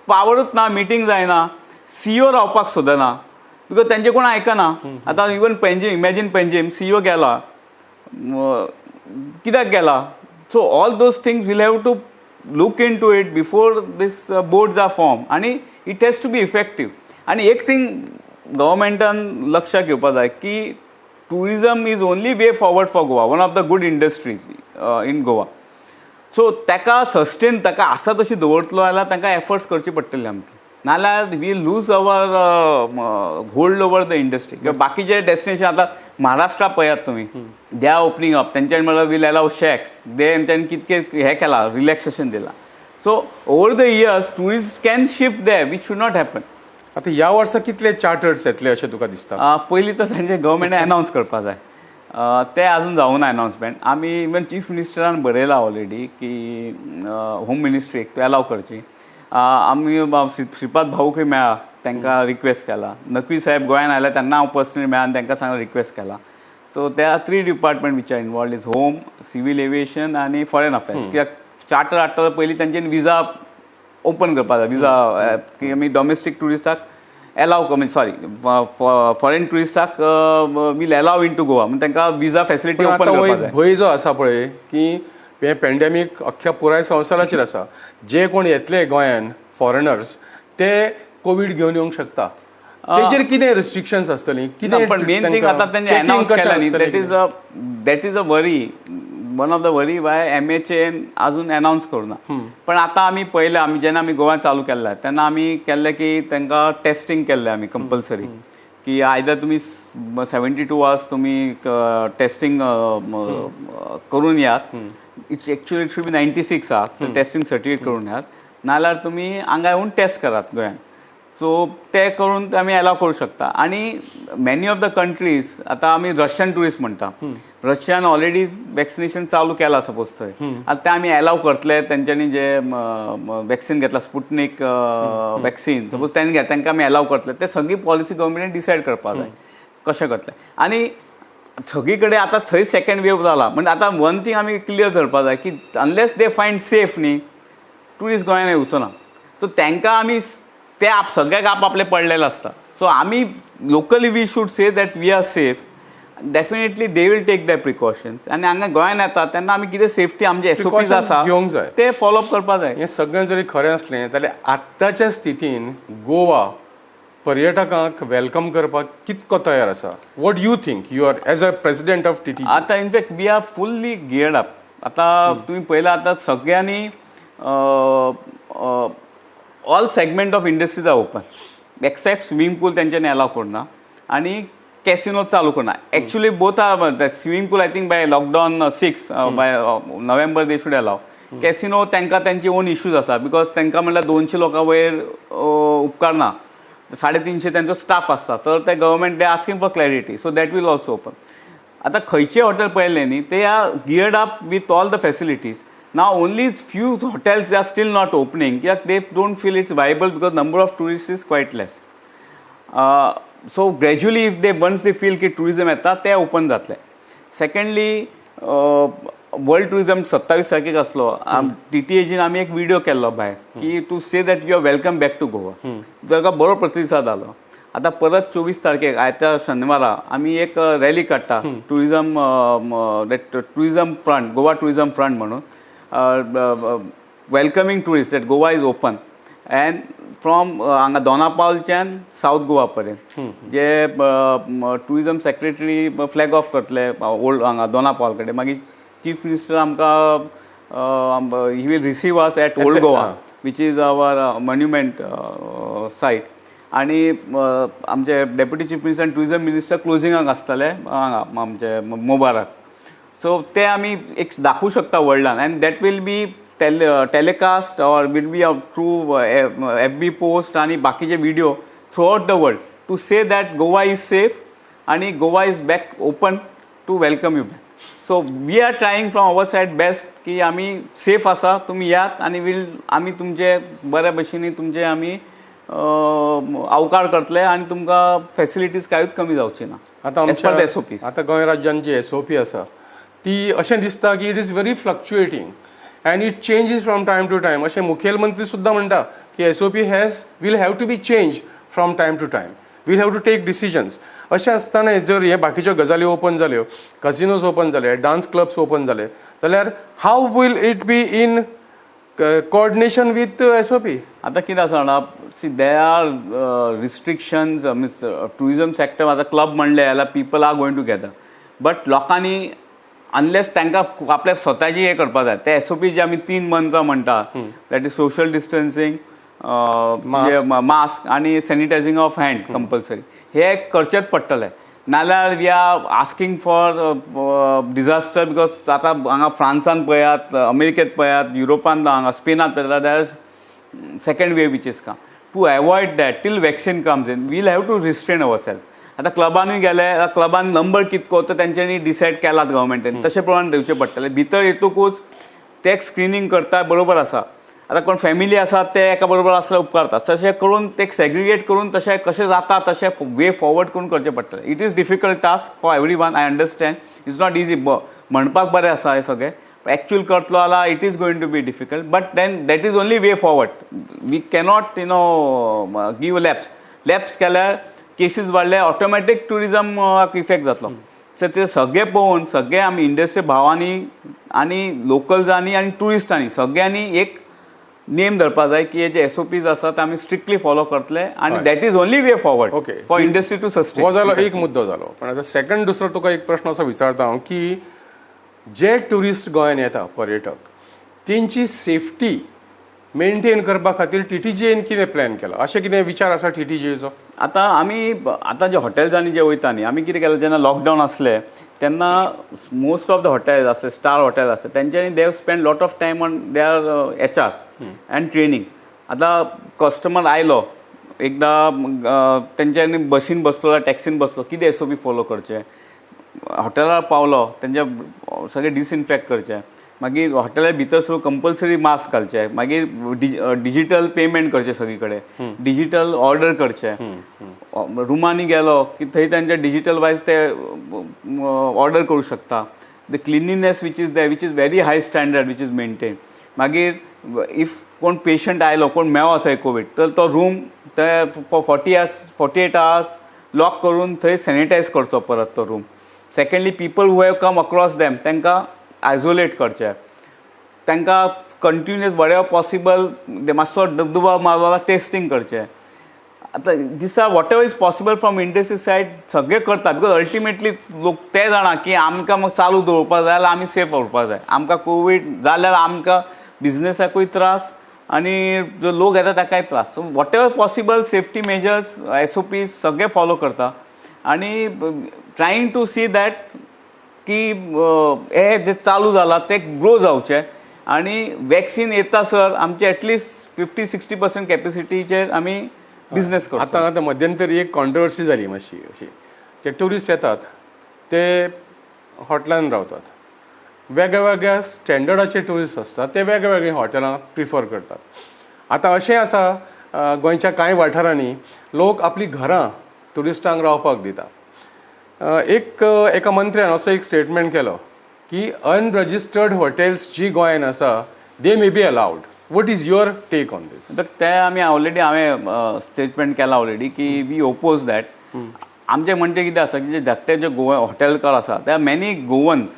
पावरूच ना, मिटींग जायना, सीईओ रावपाक सोदना, because तेंचे कोण आयकना. आतां even Panjim, imagine Panjim CEO गेला, कित्याक गेला? So all those things will have to look into it before this boards are form आनी it has to be effective. आनी एक थिंग गव्हर्मेंटान लक्षात घेवपा जाय की tourism is only way forward for Goa, one of the good industries in Goa. So ताका sustain, ताका आसा तशी दवरतलो जाल्यार तांकां एफर्ट्स करचे पडटले आमकां, नाल्यार we lose our hold over the industry. किंवा बाकीचे डेस्टिनेशन आतां महाराष्ट्रा पळयात तुमी, they are opening up. तेंच्यांनी म्हणल्यार will allow shacks, दे तेंच्यांनी कितके हें केलां, रिलॅक्सेशन दिलां. So over the years tourist can shift there, which should not happen. आतां ह्या वर्सा कितले चार्टर्स येतले अशें तुका दिसता? पयलीं तर तांचे गव्हर्मेंटान अनावन्स करपा जाय. ते अजून जावना अनावन्समेंट. आमी इवन चीफ मिनिस्टरान बरयला ऑलरेडी की होम मिनिस्ट्रीक टू अलाव करची. आमी श्रीपाद भाऊकय मेळ्ळा, तांकां रिक्वेस्ट केला. नकवी साहेब गोंयान आयले तेन्ना हांव पर्सनली मेळ्ळा आनी तांकां सांगला, रिक्वेस्ट केला. So there are three department which are involved, is home, civil aviation आनी फॉरेन अफेर्स. कित्याक चार्टर हाडटा पयलीं तांच्यानी विजा ओपन करपा जाय, विजा की आमी डॉमेस्टीक ट्युरिस्टाक एलाव, सॉरी, फॉरेन ट्युरिस्टाक we'll allow into Goa म्हण तांकां विजा फॅसिलिटी पण ओपन आतां हो करपा एक जाय. भंय जो आसा पळय की हें पॅन्डेमीक अख्ख्या पुराय संवसाराचेर आसा, जे कोण येतले गोंयान फॉरेनर्स ते कोवीड घेवन येवंक शकता. तेजेर कितें रिस्ट्रिक्शन्स आसतली, कितें? पण मेन थिंग आता त्यांनी अनाउन्स केला न्ही, that is a worry, one of the worry why MHA अजून अनाउन्स करूना. पण आता आमी पळयलें, आमी जेन्ना आमी गोवा चालू केल्लें तेन्ना आमी केल्लें की तांकां टेस्टिंग केल्लें आमी कंपल्सरी, की आयदर तुमी 72 आवर्स तुमी टेस्टिंग करून यात, it's actually it should be 96 hours, testing certificate करून यात, नाल्यार तुमी हांगा येवन टेस्ट करात गोंयान. सो ते करून ते आमी एलाव करूं शकता. आणि मॅनी ऑफ the countries, आता आमी रशियन ट्युरिस्ट म्हणटा, रशियान ऑलरेडी वॅक्सिनेशन चालू केला सपोज थंय, आतां ते आमी एलाव करतले. तेंच्यांनी जे वॅक्सिन घेतला, स्पुटनीक वॅक्सिन सपोज तेंणी घेतला, तांकां आमी एलाव करतले. ते सगळी पॉलिसी गव्हर्मेंटान डिसायड करपाक जाय कशें करतले. आनी सगळी कडेन आतां थंय सेकंड वेव जाला म्हणजे आतां वन थिंग आमी क्लियर करपाक जाय की अनलेस they find safe न्ही, ट्युरिस्ट गोंयान येवचो ना. सो तांकां आमी ते आप सगळ्याक आप आपले पडलेले आसता. सो आमी locally we should say that we are safe, definitely they will take the precautions. आनी हांगा गोंयान येता तेन्ना आमी कितें सेफ्टी आमचे एसओपीज Precautions आसा घेवंक जाय. ते फॉलो अप करपाक जाय. हें सगळें जरी खरें आसलें जाल्यार आत्ताच्या स्थितीन गोवा पर्यटकांक welcome करपाक कितको तयार आसा? What you think, you are as a president of TT? आता in fact we are fully geared up. आता तुम्ही पळयला, आतां सगळ्यांनी all segment of industries are open except swimming pool. तेंच्यांनी अलाव करूना आनी कॅसिनो चालू करूना. Actually both are, swimming pool I think by lockdown six, by November they should allow. Casino तांकां तेंचे ओन इश्यूज आसा, because तांकां म्हणल्यार 200 लोकां वयर उपकारना, 350 तेंचो स्टाफ आसता. तर ते government they asking for clarity, so that will also open. आता खंयचे हॉटेल पळयलें न्ही, ते are geared up with all the facilities. Now only few hotels are still not opening कित्याक they don't feel it's viable because number of tourist is quite less. So gradually if they once they feel की tourism येता, ते open जातले. Secondly, world tourism 27 तारखेक आसलो. टीटीएजीन आमी एक video केल्लो भायर की to say that you are welcome back to Goa. ताका बरो प्रतिसाद जालो. आतां परत 24 तारखेक आयत्या शनिवारा आमी एक रॅली काडटा, tourism front, Goa tourism front म्हणून, welcoming tourist that Goa is open and from हांगा दोनापावलच्यान सावथ गोवा पर्यंत, जे टुरिझम सेक्रेटरी फ्लॅग ऑफ करतले ओल्ड हांगा दोनापावल कडेन. मागीर चीफ मिनिस्टर आमकां he will receive us at Old Goa, which is our monument site. आणि आमचे deputy chief minister आनी टुरिझम मिनिस्टर क्लोजिंगाक आसतले हांगा आमचे मुबारक. सो ते आमी एक दाखोवं शकता वर्ल्डान and that will be telecast or will be through FB post आनी बाकीचे video throughout the world to say that Goa is safe आनी Goa is back open to welcome you back. So we are trying from our side best की आमी safe आसा, तुमी यात आनी will आमी तुमचे बऱ्या भशेन तुमचे आमी आवकार करतले आनी तुमकां फेसिलिटीज कांयूच कमी जावची ना. आतां as per the SOPs. आतां गोंय राज्यान जी एसओपी आसा ती अशें दिसता की it is very fluctuating and it changes from time to time. अशें मुखेलमंत्री सुद्दां म्हणटा की SOP has will have to be change from time to time, we'll have to take decisions. अशें आसतना जर हे बाकीच्यो गजाली ओपन जाल्यो, कसिनोज ओपन जाले, डान्स क्लब्स ओपन जाले जाल्यार how will it be in coordination with SOP. आतां कितें आसा जाणा, see, there are restrictions, means tourism sector. आतां क्लब म्हणलें जाल्यार people are going together, but लोकांनी अनलेस तांकां आपल्या स्वताची हें करपा जाय. ते एसओपी जे आमी तीन मंत्रां म्हणटा, that is social distancing, mask आनी सॅनिटायझींग ऑफ हँड कंपल्सरी, हे करचेच पडटले. नाल्यार we are asking for disaster, because आतां हांगा फ्रांसान पळयात, अमेरिकेत पळयात, युरोपान, हांगा स्पेनात पळयात, there second wave which is come. To avoid that till vaccine comes in, we'll have to restrain our self. आतां क्लबानूय गेले, आतां क्लबान नंबर कितको तो तेंच्यांनी डिसायड केलात गव्हर्मेंटान, तशे प्रमाणे दिवचें पडटलें. भितर येतकूच ते स्क्रिनींग करता, बरोबर आसा. आतां कोण फॅमिली आसा, ते एका बरोबर आसल्यार उपकारता. तशें करून ते सेग्रिगेट करून तशें कशें जाता तशें वे फॉरवर्ड करून करचें पडटलें. It is difficult task for everyone, I understand, it's not easy. म्हणपाक बरें आसा हें सगळें, एक्चुअल करतलो जाल्यार it is going to be difficult, but then that is only way forward. We cannot give lapse. Lapse केल्यार केसीस वाडले, ऑटोमॅटीक ट्युरिजम इफेक्ट जातलो. So ते सगळे पळोवन सगळे आमी इंडस्ट्री भावांनी आनी लोकल्सांनी आनी ट्युरिस्टांनी सगळ्यांनी एक नेम धरपा जाय की हे जे एसओपीज आसा ते आमी स्ट्रिक्टली फॉलो करतले आनी that is only way forward for industry to sustain. हो जालो एक मुद्दो जालो, पण आतां सेकंड दुसरो तुका एक प्रश्न असो विचारता हांव की जे ट्युरिस्ट गोंयान येता, पर्यटक, तेंची सेफ्टी मेंटेन करपा खातीर टीटीजीएन कितें प्लॅन केला, अशें कितें विचार आसा टीटीजीएचो? आतां आमी आतां जे हॉटेल्सांनी जे वयता न्ही, आमी कितें केलें, जेन्ना लॉकडावन आसलें तेन्ना मोस्ट ऑफ the hotels आसले, स्टार हॉटेल आसले, तेंच्यांनी they've spend lot of time on their HR and training. आतां कस्टमर आयलो एकदां, तेंच्यांनी बसीन बसलो, टॅक्सीन बसलो, कितें एसओपी फॉलो करचें, हॉटेलार पावलो तेंच्या सगळें डिसइन्फेक्ट करचें, मागीर हॉटेला भितर सुद्दां कंपल्सरी मास्क घालचे, मागीर डिजिटल पेमेंट करचें, सगळी कडेन डिजिटल ऑर्डर करचें, रुमांनी गेलो की थंय तांचे डिजिटल वायज ते ऑर्डर करूं शकता. The cleanliness which is the which is very high standard which is maintain. मागीर if कोण पेशंट आयलो, कोण मेळो थंय कोवीड, तर तो रूम ते for 40 hours, 48 hours lock करून थंय सॅनिटायज करचो परत तो room. Secondly, people who have come across them, तांकां आयसोलेट करचे, तांकां कंटिन्युअस बरें पॉसिबल मातसो दबदुबा मारलो जाल्यार टेस्टींग करचें. आतां दिसा whatever is possible from industry side सगळें करता, because ultimately लोक ते जाणा की आमकां मग चालू दवरपाक जाय जाल्यार आमी सेफ उरपाक जाय. आमकां कोवीड जाल्यार आमकां बिजनसाकूय त्रास आनी जो लोक येता ताकाय त्रास. So whatever possible safety measures, SOPs सगळे फॉलो करता आनी ट्रायंग टू सी that की हे जे चालू जाला ते ग्रो जावचे आनी वॅक्सिन येता सर आमचे एटलिस्ट 50-60% कॅपॅसिटीचेर आमी बिझनेस करतो. आतां आतां मध्यंतरी एक कॉन्ट्रवर्सी जाली मातशी अशी. जे ट्युरिस्ट येतात ते हॉटेलान रावतात. वेगळ्या वेगळ्या स्टँडर्डाचे ट्युरिस्ट आसतात, ते वेगळे वेगळीं हॉटेलां प्रिफर करतात. आतां अशें आसा, गोंयच्या कांय वाठारांनी लोक आपलीं घरां ट्युरिस्टांक रावपाक दिता. एक एका मंत्र्यान असो एक स्टेटमेंट केलो की अनरजिस्टर्ड हॉटेल्स जी गोंयान आसा, they may be allowed. What is your take on this? तर ते आमी ऑलरेडी, हांवें स्टेटमेंट केला ऑलरेडी की we oppose that. आमचें म्हणचे कितें आसा की जे धाकटे जे गोवा हॉटेलकार आसा, ते मॅनी गोवन्स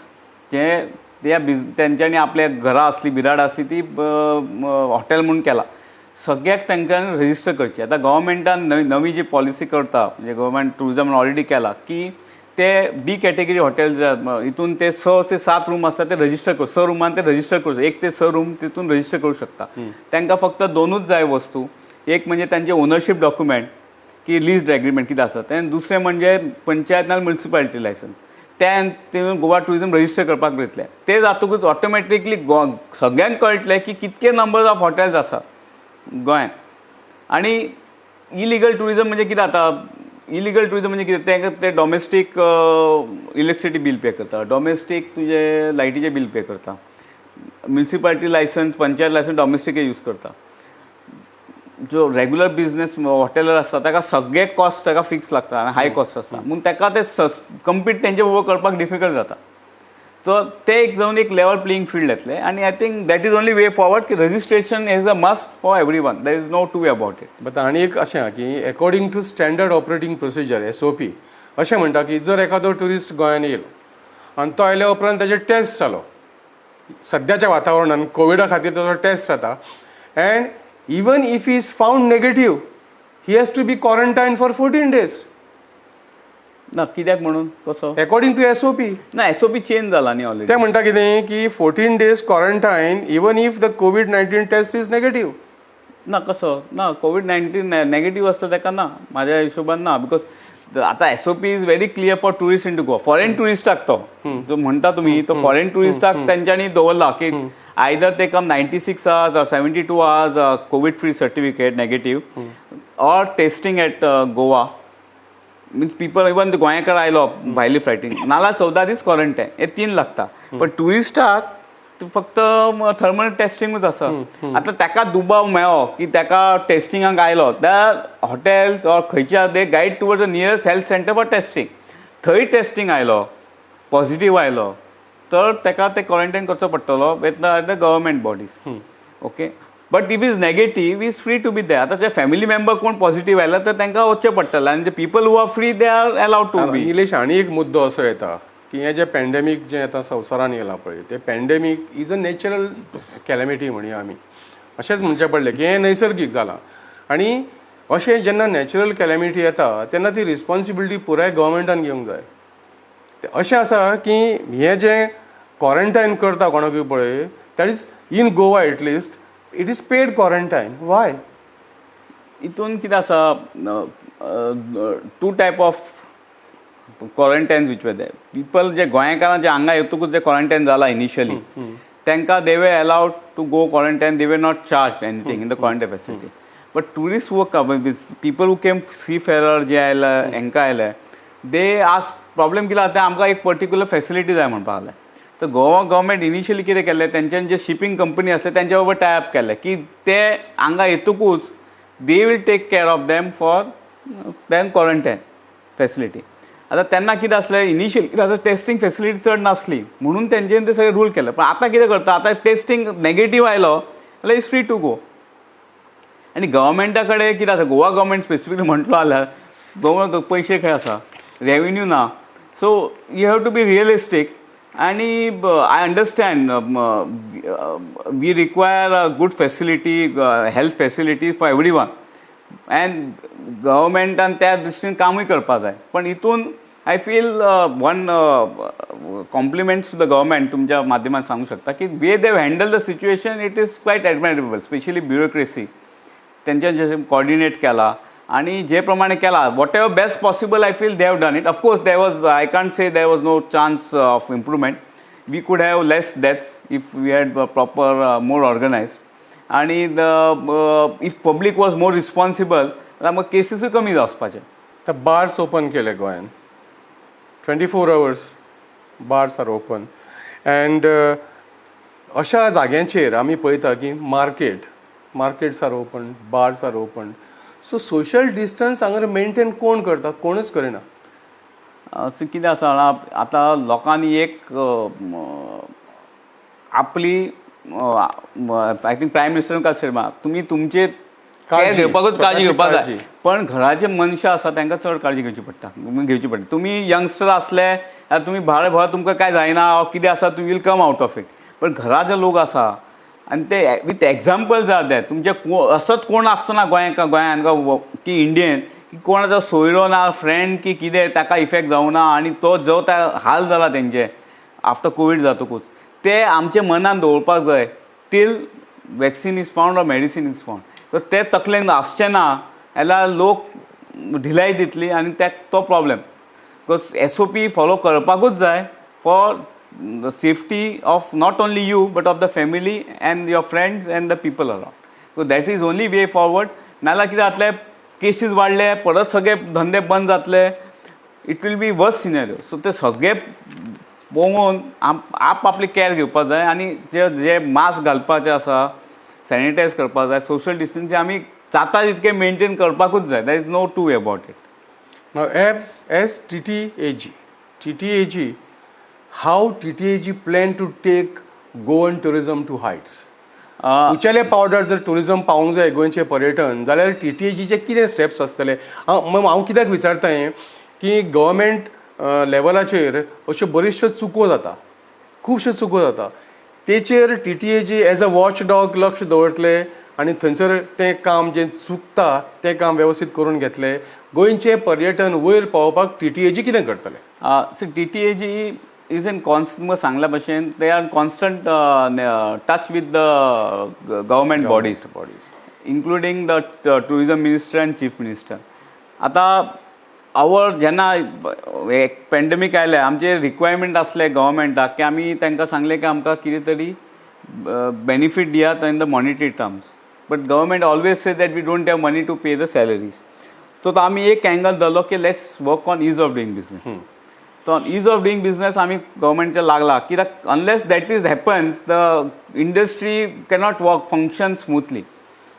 जे त्या बिज तेंच्यांनी आपल्या घरां आसली, बिराड आसली, ती हॉटेल म्हणून केला. सगळ्याक तांकां रजिस्टर करची. आतां गव्हर्मेंटान नवी नवी जी पॉलिसी करता, म्हणजे गव्हर्मेंट टुरिजमान ऑलरेडी केला की ते डी कॅटेगरी हॉटेल हितून ते 6 ते 7 रूम आसता ते रजिस्टर कर, स रुमान ते रजिस्टर करू, 1 ते 6 रूम तितून रजिस्टर करू शकता. तांकां फक्त दोनूच जाय वस्तू. एक म्हणजे तांचे ओनरशीप डॉक्युमेंट की लीज एग्रीमेंट कितें आसा तें, दुसरें म्हणजे पंचायत नाल्यार म्युनिसिपालिटी लायसन्स. ते गोवा टुरिझम रजिस्टर करपाक दितले. ते जातकूच ऑटोमॅटिकली सगळ्यांक कळटलें की कितके नंबर ऑफ हॉटेल्स आसा गोंयांत. आनी इलिगल टुरिझम म्हणजे कितें जाता? इलिगल टुरिझम म्हणजे कितें? तांकां ते डॉमेस्टीक इलेक्ट्रिसिटी बील पे करता, डॉमेस्टीक तुजें लायटीचें बील पे करता, municipality licence, panchayat licence domestic use करता. जो रेगुलर बिझनेस हॉटेलर आसता ताका सगळे कॉस्ट ताका फिक्स लागता आनी हाय कॉस्ट आसता, म्हणून ताका ते सस कम्पीट तेंचे बरोबर करपाक डिफिकल्ट जाता. सो ते एक जावन एक लेवल प्लेइंग फिल्ड येतलें आनी I think that is only way forward की registration is a must for everyone, there is no two way about it. But आनी एक अशें आहा की according to standard operating procedure, SOP, अशें म्हणटा की जर एखादो ट्युरिस्ट गोंयान येयलो आनी तो आयल्या उपरांत ताजेर टेस्ट जालो, सद्याच्या वातावरणान कोविडा खातीर ताचो टेस्ट जाता and even if he is found negative, he has to be quarantine for 14 days. ना, कित्याक म्हणून, कसो? According to SOP. ना, एसओपी चेंज जाला न्ही ऑलरेडी. ते म्हणटा कितें की 14 days quarantine even if the COVID-19 test is negative. ना, कसो ना? कोवीड 19 नेगेटीव आसता ताका ना, माझ्या हिशोबान ना, because आता SOP is very clear for tourist into Goa. Foreign टुरिस्टाक, तो जो म्हणटा तुमी, तो फॉरेन टुरिस्टाक तेंच्यांनी दवरला की आयदर ते come 96 hours or 72 hours COVID free certificate, negative or testing at Goa, means people, even गोंयकार आयलो भायली फ्लायटीन नाल्यार 14 दीस क्वॉरंटायन, हे तीन लागता. पण टुरिस्टाक फक्त थर्मल टेस्टिंगूच आसा. आतां ताका दुबाव मेळ्ळो की ताका टेस्टिंगाक आयलो, त्या हॉटेल्स ऑर खंयच्या they guide towards the nearest health center for testing. थंय टेस्टिंग आयलो, पॉझिटीव आयलो तर ताका ते क्वॉरंटायन करचो पडटलो with the government bodies, okay? But if is negative, is free to be there. आतां जे फॅमिली मेंबर कोण पॉझिटीव आयला तर तांकां वचचें पडटलें आनी जे people who are free, they are allowed to be. Nilesh, आनी एक मुद्दो असो येता की हे जे पॅन्डेमीक जें आतां संवसारान येयलां पळय, ते pandemic is a natural calamity म्हणया आमी. अशेंच म्हणचें पडलें की हें नैसर्गीक जालां आनी अशें जेन्ना नॅचरल कॅलॅमिटी येता तेन्ना ती रिस्पॉन्सिबिलिटी पुराय गव्हर्मेंटान घेवंक जाय. ते अशें आसा की हें जें क्वॉरंटायन करता कोणाकूय पळय, that is in Goa at least it is paid quarantine. Why? हितून कितें आसा, two type of quarantine which were people. जे गोंयकारां जे हांगा येतकूच जे क्वॉरंटायन जाला इनिशियली, तांकां they were allowed to go quarantine, they were not charge anything in the quarantine facility. But tourist work people who came, seafarer जे आयले, हांकां आयले, they ask problem कितें जाता, आमकां एक पर्टिक्युलर फेसिलिटी जाय म्हणपाक लागले. तर गोवा गव्हर्मेंट इनिशियली कितें केल्लें, तेंच्यांनी जे शिपींग कंपनी आसले तेंच्या बरोबर टाय अप केल्लें की ते हांगा येतकूच they will take care of them for them quarantine facility. आतां तेन्ना कितें आसलें, इनिशियली कितें आसा, टेस्टिंग फेसिलिटी चड नासली म्हणून तेंच्यांनी ते सगळे रूल केले. पण आतां कितें करता, आतां टेस्टिंग नेगेटीव आयलो जाल्यार is free to go. आनी गव्हर्मेंटा कडेन कितें आसा, गोवा गव्हर्मेंट स्पेसिफिकली म्हटलो जाल्यार गोवा पयशे खंय आसा, रेवेन्यू ना. So you have to be realistic. आनी I understand we require a good facility, health facility for everyone, and गव्हर्मेंटान त्या दृश्टीन कामूय करपाक जाय. पण हितून I feel one compliments to the government, तुमच्या माध्यमात सांगू शकता की way they handle the situation, it is quite admirable. Specially bureaucracy तेंच्या जशें कॉर्डिनेट केला आणि जे प्रमाणे केला, whatever best possible, I feel they have done it. Of course there was, I can't say there was no chance of improvement. We could have less deaths if we had proper, more organize आणि the if public was more responsible जाल्यार मग केसीसूय कमी वचपाचे. आतां bars open केले गोंयान, 24 hours bars are open, and अशा जाग्यांचेर आमी पळयता की markets are open, bars are open, so social distance हांगा मेंटेन कोण करता? कोणूच करिना. अशें कितें आसा जाणा, आतां लोकांनी एक आपली, I think prime मिनिस्टरान काल स्टेटमेंट, तुमी तुमचे काळजी, care घेवपाकूच काळजी स्वताची घेवपाक जाय. काळजी. पण घराचे मनशां आसा तांकां चड काळजी घेवची पडटा, घेवची पडटा. तुमी यंगस्टर आसले जाल्यार तुमी भायर भर तुमकां कांय जायना, कितें आसा, तुमी will come out of it. पण घरा जे लोक आसा आनी ते विथ एग्जाम्पल जाय ते तुमचे असोच कोण आसचो ना गोंयान गोंयान की इंडियन की कोणाचो सोयरो ना, फ्रेंड की कितें ताका इफेक्ट जावना आनी तो जो त्या हाल जाला तेंचे आफ्टर कोवीड जातकूच, ते आमच्या मनान दवरपाक जाय till vaccine is found or medicine is found. तर ते तकलेन आसचें ना जाल्यार लोक ढिलाय दितली आनी त्या तो problem, because SOP follow करपाकूच जाय for the safety of not only you but of the family and your friends and the people around. So that is only way forward. नाजाल्यार कितें जातलें, केसीस वाडले, परत सगळे धंदे बंद जातले, it will be worse scenario. So ते सगळे पळोवन आप आपली कॅर घेवपाक जाय आनी जे जे मास्क घालपाचे आसा, सॅनिटायज करपाक जाय, सोशल डिस्टन्सिंग आमी जाता तितकें मेंटेन करपाकूच जाय. There is no two way about it. Now, as TTAG, TTAG, how TTAG plan to take Goan tourism to heights? उंचेल्या पावंड्यार जर टुरिझम पावूंक जाय, गोंयचें पर्यटन, जाल्यार टीटीएजीचे कितें स्टेप्स आसतले? हांव कित्याक विचारता हें की गव्हर्मेंट लेवलाचेर अश्यो बऱ्योचश्यो चुको जाता, खुबश्यो चुको जाता. तेचेर TTAG as a watch dog लक्ष दवरतले आनी थंयसर तें काम जें चुकता तें काम वेवस्थीत करून घेतले? गोंयचें पर्यटन वयर पावोवपाक टीटीएजी कितें करतले? See, TTAG is in constant, सांगल्या भशेन, they are constant touch with the government bodies, including the tourism minister and chief minister. आतां our जेन्ना पॅन्डेमीक आयलें, आमचे रिक्वायरमेंट आसले गव्हर्मेंटाक की आमी तांकां सांगलें की आमकां कितें तरी बेनिफीट दियात in the monetary terms, but government always say that we don't have money to pay the salaries. So तो आमी एक एंगल धरलो की let's work on ease of doing business. तो ईज ऑफ डुईंग बिझनेस आमी गव्हर्मेंटच्या लागला, कित्याक unless that is happens, the industry cannot work, function smoothly.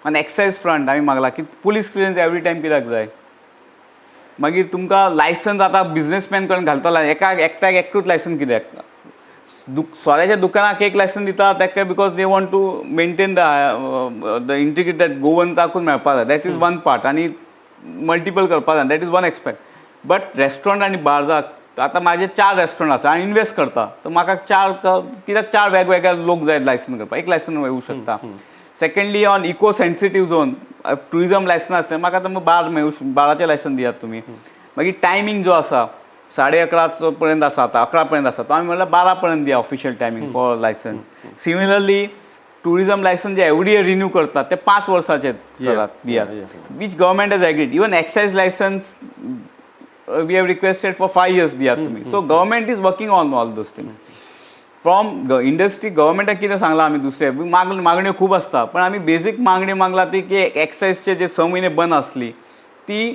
आनी एक्सायज फ्रंट आमी मागला की पुलीस क्लियरन्स एवरी टायम कित्याक जाय? मागीर तुमकां लायसन्स आतां बिझनेसमॅन कडेन घालतला, एका एकट्याक एकटूच लायसन्स कित्याक? सोऱ्याच्या दुकानाक एक लायसन्स दिता ताका, because they want to maintain the integrity that गोवन्साकूच मेळपा जाय. That is one part. आनी मल्टिपल करपा जाय, that is one aspect. But restaurant आनी बार्जाक आतां म्हाजे चार रेस्टॉरंट आसा, हांव इनवेस्ट करता, तर म्हाका चार कित्याक चार वेगवेगळे लोक जाय लायसन करपाक? एक लायसन येवं शकता. Secondly, on eco sensitive zone tourism license आसता, म्हाका आतां बार मेळूं, बाराचें लायसन दियात तुमी. मागीर टायमींग जो आसा, 11:30 पर्यंत आसा, आतां 11 पर्यंत आसा, तो आमी म्हणल्यार 12 पर्यंत दिया official timing for license. Similarly, tourism license J every year renew करतात ते 5 वर्साचे करात, दियात, which government has agreed. Even excise license we have requested for 5 years दियात तुम्ही. So government is working on all those things. From industry, गव्हर्मेंटाक कितें सांगलां आमी, दुसरे मागण्यो खूब आसता, पण आमी बेजीक मागणी मागला ती की एक्सायजचे जे 6 म्हयने बंद आसली ती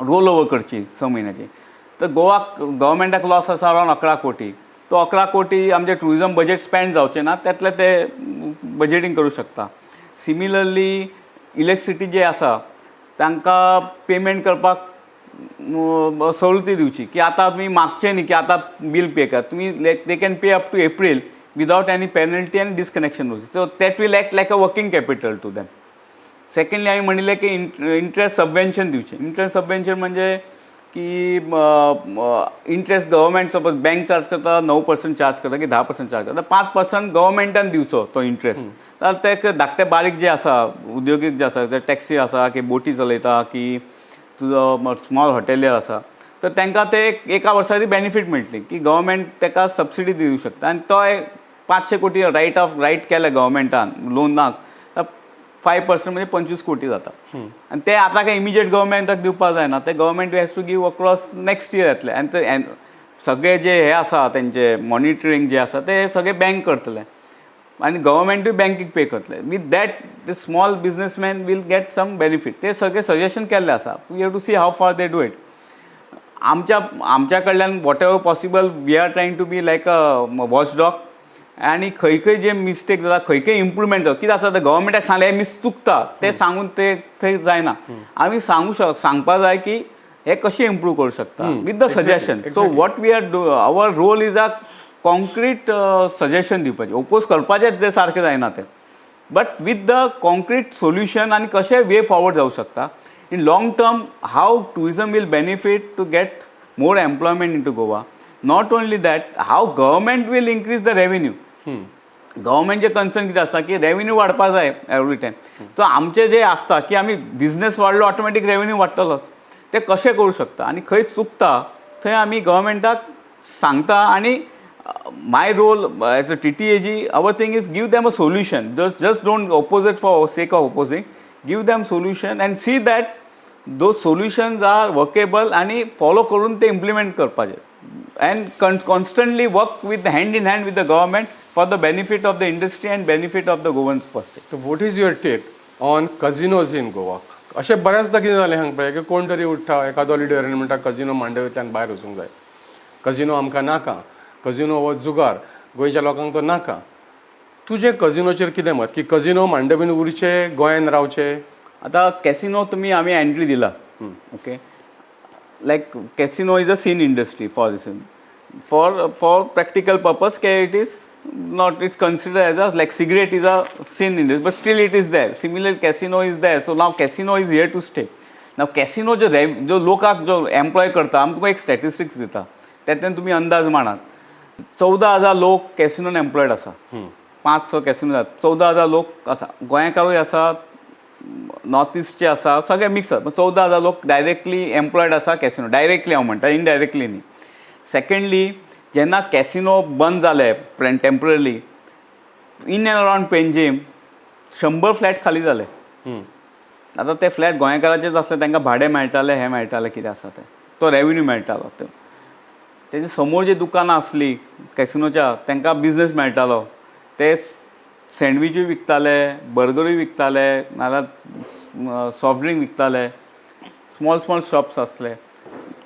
रोल ओवर करची 6 म्हयन्याची. तर गोवा गव्हर्मेंटाक लॉस आसा अरावंड 11 कोटी. तो 11 कोटी आमचे टुरिझम बजेट स्पेंड जावचे ना, त्यातले ते बजेटींग करूं शकता. सिमिलरली, इलेक्ट्रिसिटी जे आसा तांकां पेमेंट करपाक सवलती दिवची की आतां तुमी मागचे न्ही की आतां बील पे कर तुमी. They can pay up to April without any penalty आनी disconnection. So that will act like a working capital to them. Secondly, आमी म्हणिल्लें की इंट्रस्ट सबवेन्शन दिवचें. इंट्रस्ट सबवेन्शन म्हणजे की interest government suppose bank charge करता, 9% चार्ज करता की 10% चार्ज करता, 5% गव्हर्मेंटान दिवचो तो इंट्रस्ट. जाल्यार ते धाकटे बारीक जे आसा उद्योगीक जे आसा, ते टॅक्सी आसा की बोटी चलयता की तुजो स्मॉल हॉटेलियर आसा, तर तांकां ते एका वर्साची बेनिफीट मेळटली की गव्हर्मेंट ताका सबसिडी दिवंक शकता. आनी तो 500 कोटी रायट ऑफ रायट केले गव्हर्मेंटान लोनाक, 5% म्हणजे 25 कोटी जाता. आनी ते आतां काय इमिजिएट गव्हर्मेंटाक दिवपाक जायना, ते government has to give across next year येतले. आनी ते सगळे जे हे आसा, तेंचे मॉनिटरींग जे आसा ते सगळे बँक करतले आनी गव्हर्मेंटूय बँकीक पे करतले. With that, the small businessman will get some benefit. ते सगळे सजेशन केल्ले आसा. We have to see how far they do it. आमच्या कडल्यान whatever possible, we are trying to be like a watch dog. आनी खंय खंय जे मिस्टेक जाता, खंय खंय इम्प्रुवमेंट जाता, कितें आसा, ते गव्हर्मेंटाक सांगलें हे मिस चुकता ते सांगून ते थंय जायना. आमी सांगू शक सांगपा जाय की हे कशें इम्प्रूव करूं शकता with the suggestion. So what we are do, our role is a concrete suggestion दिवपाचें. ओपोज करपाचें ते सारकें जायना तें, but with the concrete solution आनी कशें वे फॉरवर्ड जावं शकता in long term, how tourism will benefit to get more employment into Goa. Not only that, how government will increase the revenue. गव्हर्मेंटचे कन्सर्न कितें आसता की रेवेन्यू वाडपा जाय every time. So आमचे जे आसता की आमी बिझनेस वाडलो, ऑटोमॅटीक रेवेन्यू वाडटलोच. ते कशें करूं शकता आनी खंय चुकता थंय आमी गव्हर्मेंटाक सांगता. आनी my role as a TTAG, our thing is give them a solution. Just don't oppose it for sake of opposing. Give them solution and see that those solutions are workable आणि फॉलो करून ते implement करपाचे and constantly work with hand in hand with the government for the benefit of the industry and benefit of the Goans per se. So what is your take on casinos in Goa? अशें बऱ्याचदा कितें जालें हांगा पळय की कोण तरी उठ्ठा एखादो लिडर आनी म्हणटा, कजिनो मांडवींतल्यान भायर वचूंक जाय, कजिनो आमकां नाका, कजिनो हो जुगार, गोंयच्या लोकांक तो नाका. तुजें कजिनोचेर कितें मत की कजिनो मांडवीन उरचे, गोंयान रावचे? आता कॅसिनो तुम्ही आम्ही एंट्री दिला, okay, like casino is a sin industry for this, for practical purpose K it is not, it's consider as a, like cigarette is a sin industry, but still it is there. Similar, casino is there. So now casino is here to stay. Now casino जो जो लोकांक जो employ करता, आमी तुमकां एक statistics दिता, तातूंत तुमी अंदाज मांडात. 14,000 लोक कॅसिनोन एम्प्लॉयड आसा. पांच स कॅसिनो, 14,000 लोक आसा. गोंयकारूय आसा, नॉर्थ इस्टचे आसा, सगळे मिक्स आसा. 14,000 लोक डायरेक्टली एम्प्लॉयड आसा कॅसिनो, डायरेक्टली हांव म्हणटा, इनडायरेक्टली न्ही. सेकंडली, जेन्ना कॅसिनो बंद जाले temporarily, in and around Panjim 100 flat खाली जाले. आतां ते फ्लॅट गोंयकाराचेच आसले, तांकां भाडें मेळटालें, हें मेळटालें, कितें आसा तें, तो रेवेन्यू मेळटालो. ते तेजे समोर जी दुकानां आसलीं कॅसिनोच्या, तांकां बिजनेस मेळटालो. ते सँडविचूय विकताले, बर्गरूय विकताले, नाजाल्यार सॉफ्ट ड्रिंक विकताले. स्मॉल स्मॉल शॉप्स आसले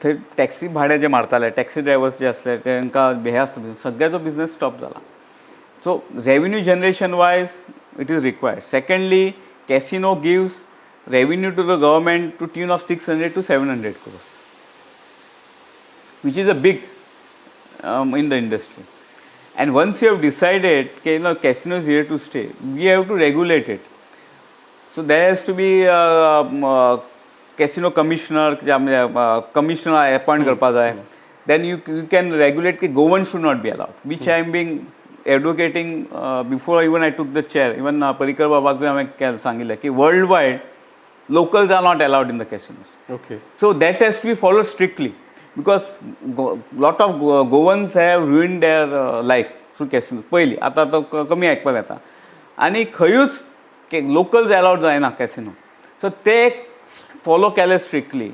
थंय. टॅक्सी भाडें जे मारताले, टॅक्सी ड्रायवर्स जे आसले, तांकां हे आसता, सगळ्याचो बिजनेस स्टॉप जाला. So revenue generation wise it is required. Secondly, casino gives revenue to the government to tune of 600 to 700 crores, which is a big in the industry. And once you have decided, okay, casino is here to stay, we have to regulate it. So there has to be casino commissioner, commissioner appoint करपा जाय. Then you can regulate की Goan should not be allowed, which I am being advocating before even I took the chair. Even Parrikar बाबाकूय हांवें सांगिल्लें की world wide locals are not allowed in the casinos. So that has to be followed strictly because lot of Goans have ruined their life through casinos. पयली, आतां तो कमी आयकपाक येता. आनी खंयूच लोकल्स अलावड जायना कॅसिनो. सो ते फॉलो केले स्ट्रिक्टली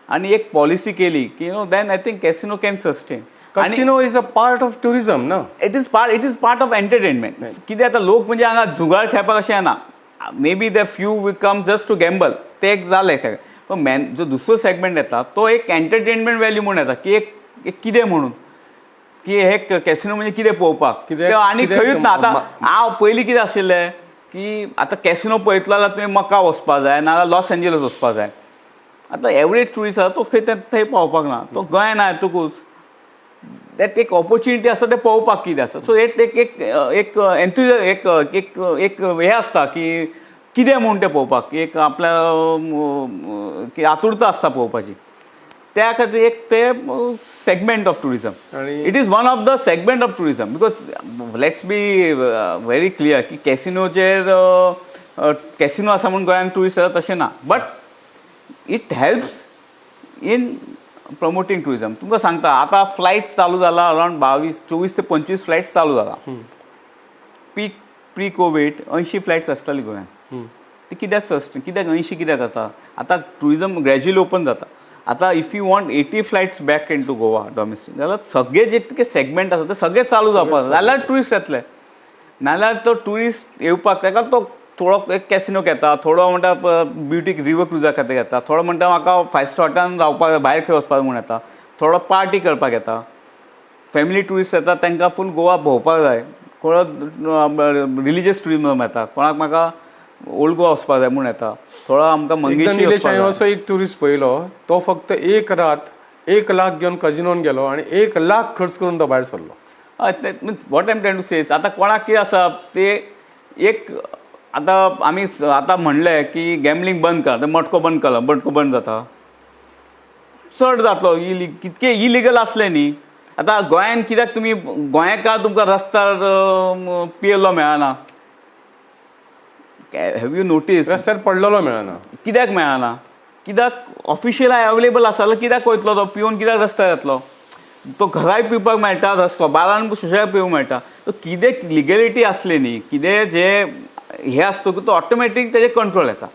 आनी एक पॉलिसी केली की then I think casino can sustain. Casino is a part of tourism ना? It is part of entertainment. कितें आतां लोक म्हणजे हांगा जुगार खेळपाक अशें येना. Maybe the few will come just to gamble, ते एक जालें. पण मॅन जो दुसरो सेगमेंट येता तो एक एंटरटेनमेंट व्हॅल्यू म्हणून येता की एक एक कितें म्हणून की हे कॅसिनो म्हणजे कितें पळोवपाक आनी खंयूच ना. आतां हांव पयलीं कितें आशिल्लें की आतां कॅसिनो पळयतलो जाल्यार तुवें मका वचपा जाय, नाजाल्यार लॉस एंजलस वचपा जाय. आतां एवरेज टुरिस्ट आसा तो खंय थंय पावपाक ना, तो गोंयान येतकूच that एक ऑपॉर्च्युनिटी आसा तें पळोवपाक कितें आसा. सो एक एक एक एक एन्थुजिया एक एक एक हें आसता की कितें म्हूण तें पळोवपाक एक आपल्या की आतुरता आसता पळोवपाची. त्या खातीर एक ते सेगमेंट ऑफ टुरिझम आणि It is one of the segment of tourism because let's be very clear की कॅसिनोचेर, कॅसिनो आसा म्हूण गोंयांत टुरिस्ट येता तशें ना, but it helps in promoting tourism. तुमकां सांगता, आतां फ्लायट चालू जाला, अरावंड 22, 24 ते 25 फ्लायट्स चालू जाला. पीक प्री कोवीड 80 फ्लायट्स आसताली गोंयांत. ती कित्याक सस्ट कित्याक 80 कित्याक आसा? आतां टुरिझम ग्रॅज्युअली ओपन जाता. आतां if you want 80 flights back into Goa domestic जाल्यार सगळे जितके सेगमेंट आसा ते सगळे चालू जावपाक जाय, जाल्यार टुरिस्ट येतले. नाल्यार तो टुरिस्ट येवपाक ताका तो थोडो एक कॅसिनोक येता, थोडो म्हणटा ब्युटी रिवर क्रुजा खातीर येता, थोडो म्हणटा म्हाका फायव स्टार हॉटेलान रावपाक, भायर खंय वचपाक म्हूण येता, थोडो पार्टी करपाक येता. फॅमिली टुरिस्ट येता, तांकां फूल गोवा भोंवपाक जाय. कोण रिलिजियस टुरिजम येता, कोणाक म्हाका ओल्ड गोवा वचपाक जाय म्हूण येता, थोडो आमकां एकदां मंगेशी निलेश, वचपाक हांवें जाय. असो एक टुरिस्ट पळयलो, तो फक्त एक रात 1 लाख घेवन कजिनोन गेलो आनी 1 लाख खर्च करून तो भायर सरलो. हय, what I'm trying to say, आतां कोणाक कितें आसा ते एक आतां आमी आतां म्हणलें की गॅमलींग बंद कर, आतां मटको बंद केलो, मटको बंद जाता, चड जातलो. इली कितके इलिगल आसलें न्ही. आतां गोंयान कित्याक तुमी गोंयकार तुमकां रस्त्यार पियेल्लो मेळना? Have you notice? रस्त्यार पडलेलो मेळना. कित्याक मेळना? कित्याक ऑफिशियल अवेलेबल आसा जाल्यार कित्याक वयतलो तो पिवन? कित्याक रस्त्यार येतलो तो? घराय पिवपाक मेळटा, रस्तो बारान सुशेगाद पिवंक मेळटा. सो कितें लिगेलिटी आसली न्ही, कितें जे हे आसता तो ऑटोमॅटीक तेजेर कंट्रोल येता.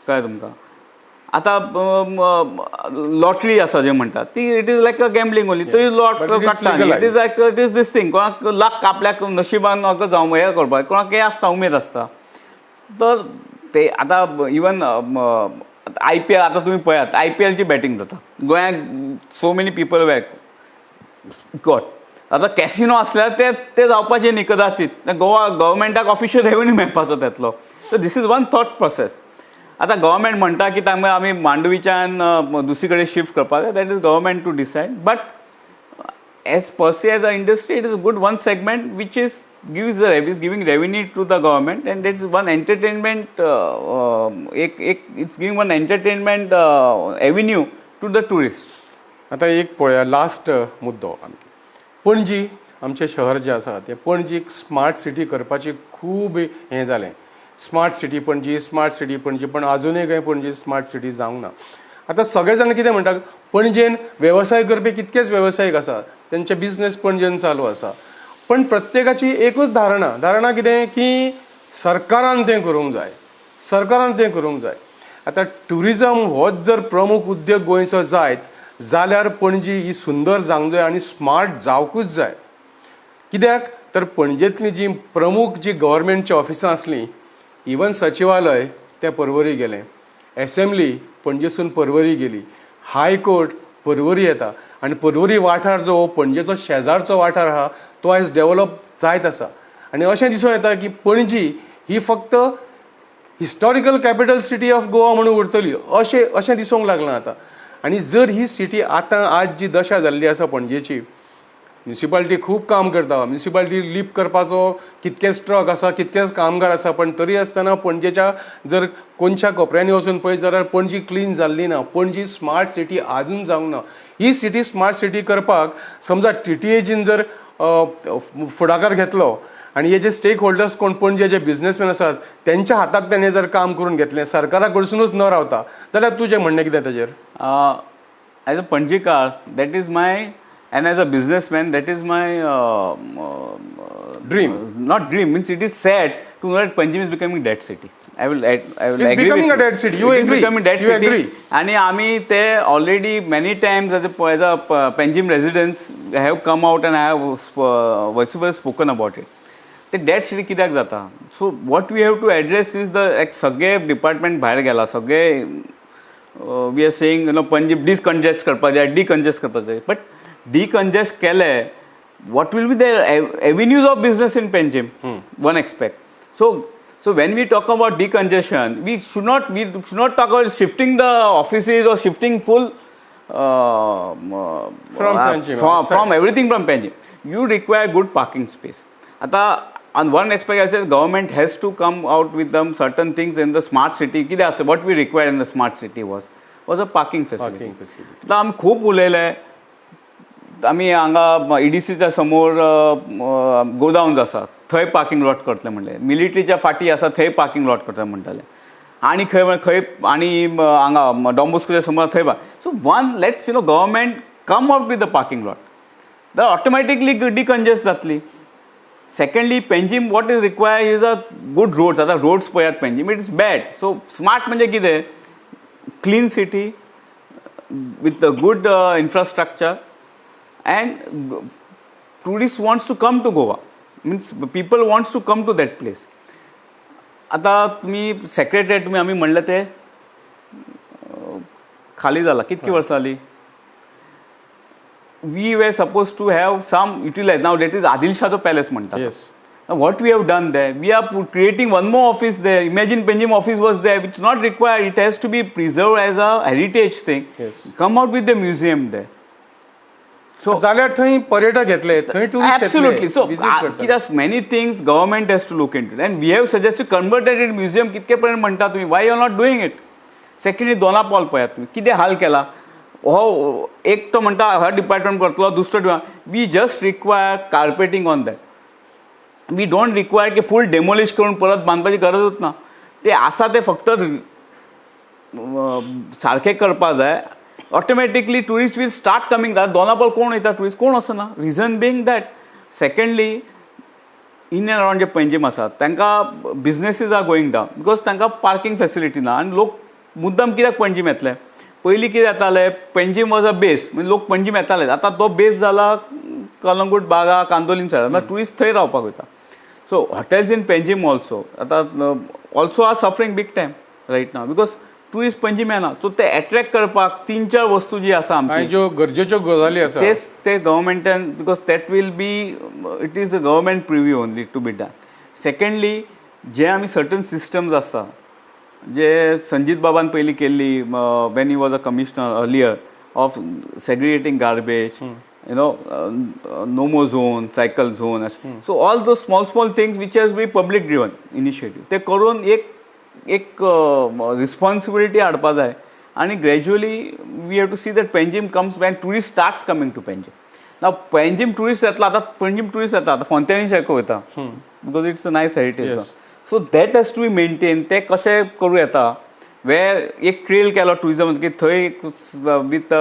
कळ्ळें तुमकां? आतां लॉटरी आसा जे म्हणटात ती, it is like a gambling only. थंय lot But it is काडटा. It is like, it is this thing, कोणाक लक, आपल्याक नशिबान म्हाका जावं हें करपाक, कोणाक हें आसता, उमेद आसता. तर ते आतां इवन आयपीएल आतां तुमी पळयात, आयपीएलची बॅटींग जाता गोंयांत, so many people were got. आतां कॅसिनो आसल्यार ते ते जावपाचे न्ही कदाचीत. गोवा गव्हर्मेंटाक ऑफिशियल रेव्हेन्यू मेळपाचो तेतलो. So this is one thought process. आतां गव्हर्मेंट म्हणटा की तांकां आमी मांडवीच्यान दुसरी कडेन शिफ्ट करपाक जाय. That is government to decide, but as per se, as an industry, it is a good one segment which is giving revenue to the government, and it's one entertainment एक एक it's giving one entertainment avenue to the tourist. आतां एक पळोवया, last मुद्दो. पणजी आमचें शहर जें आसा तें पणजीक स्मार्ट सिटी करपाची खूब हें जालें. Smart city Panaji, smart city Panaji, पण आजुनूय खंय पणजी स्मार्ट सिटी जावंक ना. आतां सगळे जाण कितें म्हणटा, पणजेन वेवसाय करपी कितकेच वेवसायीक आसा, तेंचे बिजनेस पणजेन चालू आसा, पण प्रत्येकाची एकूच धारणा. धारणा कितें की सरकारान तें करूंक जाय, सरकारान तें करूंक जाय. आतां ट्युरिजम होच जर प्रमुख उद्योग गोंयचो जायत जाल्यार पणजी ही सुंदर जावंक जाय आनी स्मार्ट जावकूच जाय. कित्याक तर पणजेंतली जी प्रमुख जी गव्हर्मेंटची ऑफिसां आसलीं, इवन सचिवालय तें परवरी गेलें, एसेंब्ली पणजेसून परवरी गेली, हायकोर्ट परवरी येता आनी परवरी वाठार जो पणजेचो शेजारचो वाठार आहा तो आयज डेव्हलप जायत आसा. आनी अशें दिसून येता की पणजी ही फक्त historical capital city of Goa म्हणून उरतली अशें दिसूंक लागलां आतां. आनी जर ही सिटी आतां आज जी दशा जाल्ली आसा पणजेची, म्युनिसिपालिटी खूब काम करता, म्युनिसिपालिटी लीप करपाचो कितकेच ट्रक आसा, कितकेच कामगार आसा, पण तरी आसतना पणजेच्या जर कोनशा कोपऱ्यांनी वचून पळयत जाल्यार पणजी क्लीन जाल्ली ना, पणजी स्मार्ट सिटी आजून जावंक ना. ही सिटी स्मार्ट सिटी करपाक समजा टीटीएजीन जर फुडाकार घेतलो आनी हे जे स्टेक होल्डर्स कोण पणजे जे बिझनेसमॅन आसात तेंच्या हातांत तेणें जर काम करून घेतलें, सरकारा कडसुनूच न रावता, जाल्यार तुजें म्हणणें कितें ताजेर? As a Panjikar, that is my, and as a businessman, that is my Dream. Not dream, means it is sad to know that Panjim is becoming dead city. I will It's agree becoming with a you. Dead city. You It is agree. Becoming dead You city. Agree. आणि आम्ही ते already many times as a Panjim residents have come out and have vociferously spoken about it. ते dead city कित्याक जाता? So what we have to address is the सगळे department भायर गेला, सगळे we are saying Panjim decongest करपाक जाय, decongest करपाक जाय, बट डिकंजेस्ट केले, what will be the avenues of business in Panjim? One expect. So when we talk about decongestion, we should not talk about shifting the offices or shifting full From Panjim, from, outside. From everything from Panjim. You require good parking space. आता on one aspect, I said government has to come out with them certain things in the smart city. कितें आसा, what we require in the smart city was a parking facility. Parking facility. आता आमी खूब उलयले. आमी हांगा ईडीसीच्या समोर गोदाउन्स आसा, थंय पार्किंग लॉट करतले म्हणले. मिलिटरीच्या फाटी आसा, थंय पार्किंग लॉट करतले म्हणटाले. आनी खंय खंय आनी हांगा डॉन समोर थंय. So one, let's government come out with the parking lot, the automatically decongest जातली. Secondly, Panjim, what is require is a good roads. आतां रोड्स पळयात Panjim, it is bad. So smart म्हणजे कितें? Clean city with a good infrastructure, and tourist wants to come to Goa, means people wants to come to that place. आता तुम्ही secretariat, तुम्ही आम्ही म्हणलं ते खाली जाला कितकी वर्सां जाली. We were suppose to have some utilize now, that is आदिलशाचो palace म्हणटा. Now, what we have done there, we are creating one more office there. Imagine Panjim office was there, which is not required. It has to be preserved as a heritage thing. Come out with the museum there. So जाल्यार थंय पर्यटक येतले, थंय tourist. Absolutely. So कित्याक many things government has to look into, and we have suggested convert that in museum. कितके पर्यंत म्हणटा तुम्ही? Why you are not doing it? Secondly, Dona Paula पळयात तुम्ही कितें हाल केला. हो एक तो म्हणटा हो डिपार्टमेंट करतलो, दुसरो, we just require carpeting on that. We don't require की फूल डेमोलिश करून परत बांदपाची गरजूच ना. ते आसा ते फक्त सारकें करपा जाय. Automatically tourist will start coming. Dona Paula कोण वयता? ट्युरिस्ट कोण वचना, reason being that. Secondly, in and around जे पंजीम आसा तांकां businesses are going down because तांकां पार्किंग फेसिलिटी ना. आनी लोक मुद्दम कित्याक पणजीम येतले? पयलीं कितें जातालें, Panjim was a base, म्हणजे लोक पणजीम येताले. आतां तो बेस जाला कलंगूट, बागा, कांदोलीम सायड, ट्युरिस्ट थंय रावपाक वयता. So hotels in Panjim also आतां also are suffering big time right now because tourist Panjim येना. सो ते एट्रॅक्ट करपाक तीन चार वस्तू जी आसा आमची, कांय ज्यो गरजेच्यो गजाली आसा, तेच ते गव्हर्मेंटान, because that will be, it is a government purview only to be done. Secondly, जे आमी सर्टन सिस्टम्स आसता जे संजीत बाबान पयलीं केल्ली when he was a commissioner earlier, of segregating garbage, no more zone, cycle zone, so all those small small things which has be public driven initiative, ते करून एक एक responsibility हाडपा जाय. आनी gradually we have to see that Panjim comes when tourist starts coming to Panjim. ना Panjim tourist येतलो आतां, पणजीम टुरिस्ट येता आतां फोंत्यानी सारको वयता because it's a nice heritage. So that has to be maintain. ते कशें करूं येता, वेर एक ट्रेल केलो टुरिजम की थंय with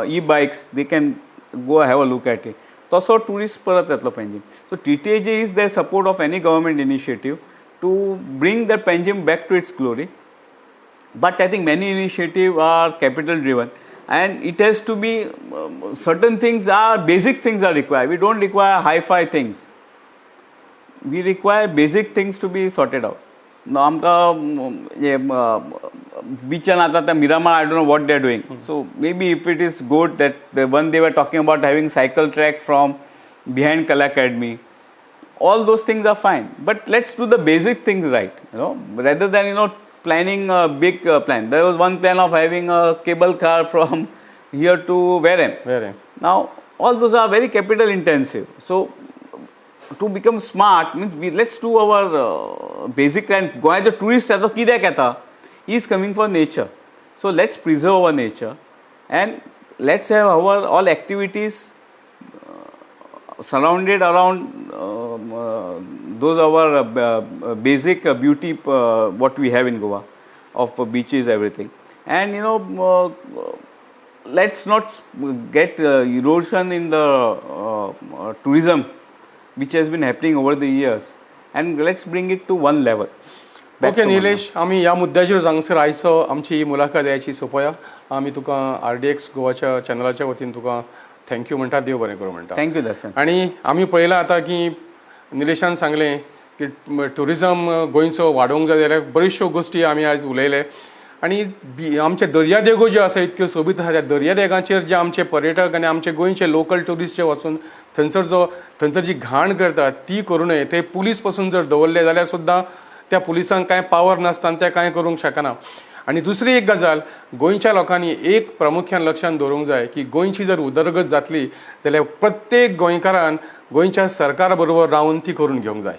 e bikes they can go have a look at it, तसो टुरिस्ट परत येतलो Panjim. So TTAG is the support of any government initiative to bring the Panjim back to its glory. But I think many initiatives are capital driven and it has to be certain things are basic things are required. We don't require hi-fi things. We require basic things to be sorted out. Now, आमकां बिचान आतां त्या Miramar, I don't know what they are doing. So maybe if it is good that the one they were talking about having cycle track from behind Kala Academy, all those things are fine, but let's do the basic things right, rather than planning a big plan. There was one plan of having a cable car from here to Verem. Verem. Now all those are very capital intensive. So to become smart means we let's do our basic plan. गोंयाचो tourist येता कित्याक येता? He is coming for nature. So let's preserve our nature and let's have our all activities surrounded around those our basic beauty what we have in Goa of beaches, everything. And let's not get erosion in the tourism which has been happening over the years, and let's bring it to one level. Back okay to one. Nilesh, आमी ह्या मुद्द्याचेर हांगसर आयचो आमची ही मुलाखत यायची सोंपोया. आमी तुका RDX गोवाच्या चॅनलाच्या वतीन तुका thank you म्हणटा, देव बरें करूं म्हणटा. Thank you, Darshan. आणि आमी पळयलां आतां की निलेशान सांगलें की टुरिजम गोंयचो वाडोवंक जाय जाल्यार बऱ्योचश्यो गोश्टी आमी आयज उलयले. आनी आमचे दर्यादेगो ज्यो आसा इतक्यो सोबीत आसा, त्या दर्यादेगांचेर जे आमचे पर्यटक आनी आमचे गोंयचे लोकल ट्युरिस्ट जे वचून थंयसर जो थंयसर जी घाण करता ती करूं नये. ते पुलीस पसून जर दवरले जाल्यार सुद्दां त्या पुलिसांक कांय पावर नासता आनी ते कांय करूंक शकना. आनी दुसरी एक गजाल, गोंयच्या लोकांनी एक प्रामुख्यान लक्षांत दवरूंक जाय की गोंयची जर उदरगत जातली जाल्यार प्रत्येक गोंयकारान गोंयच्या सरकारा बरोबर रावन ती करून घेवंक जाय.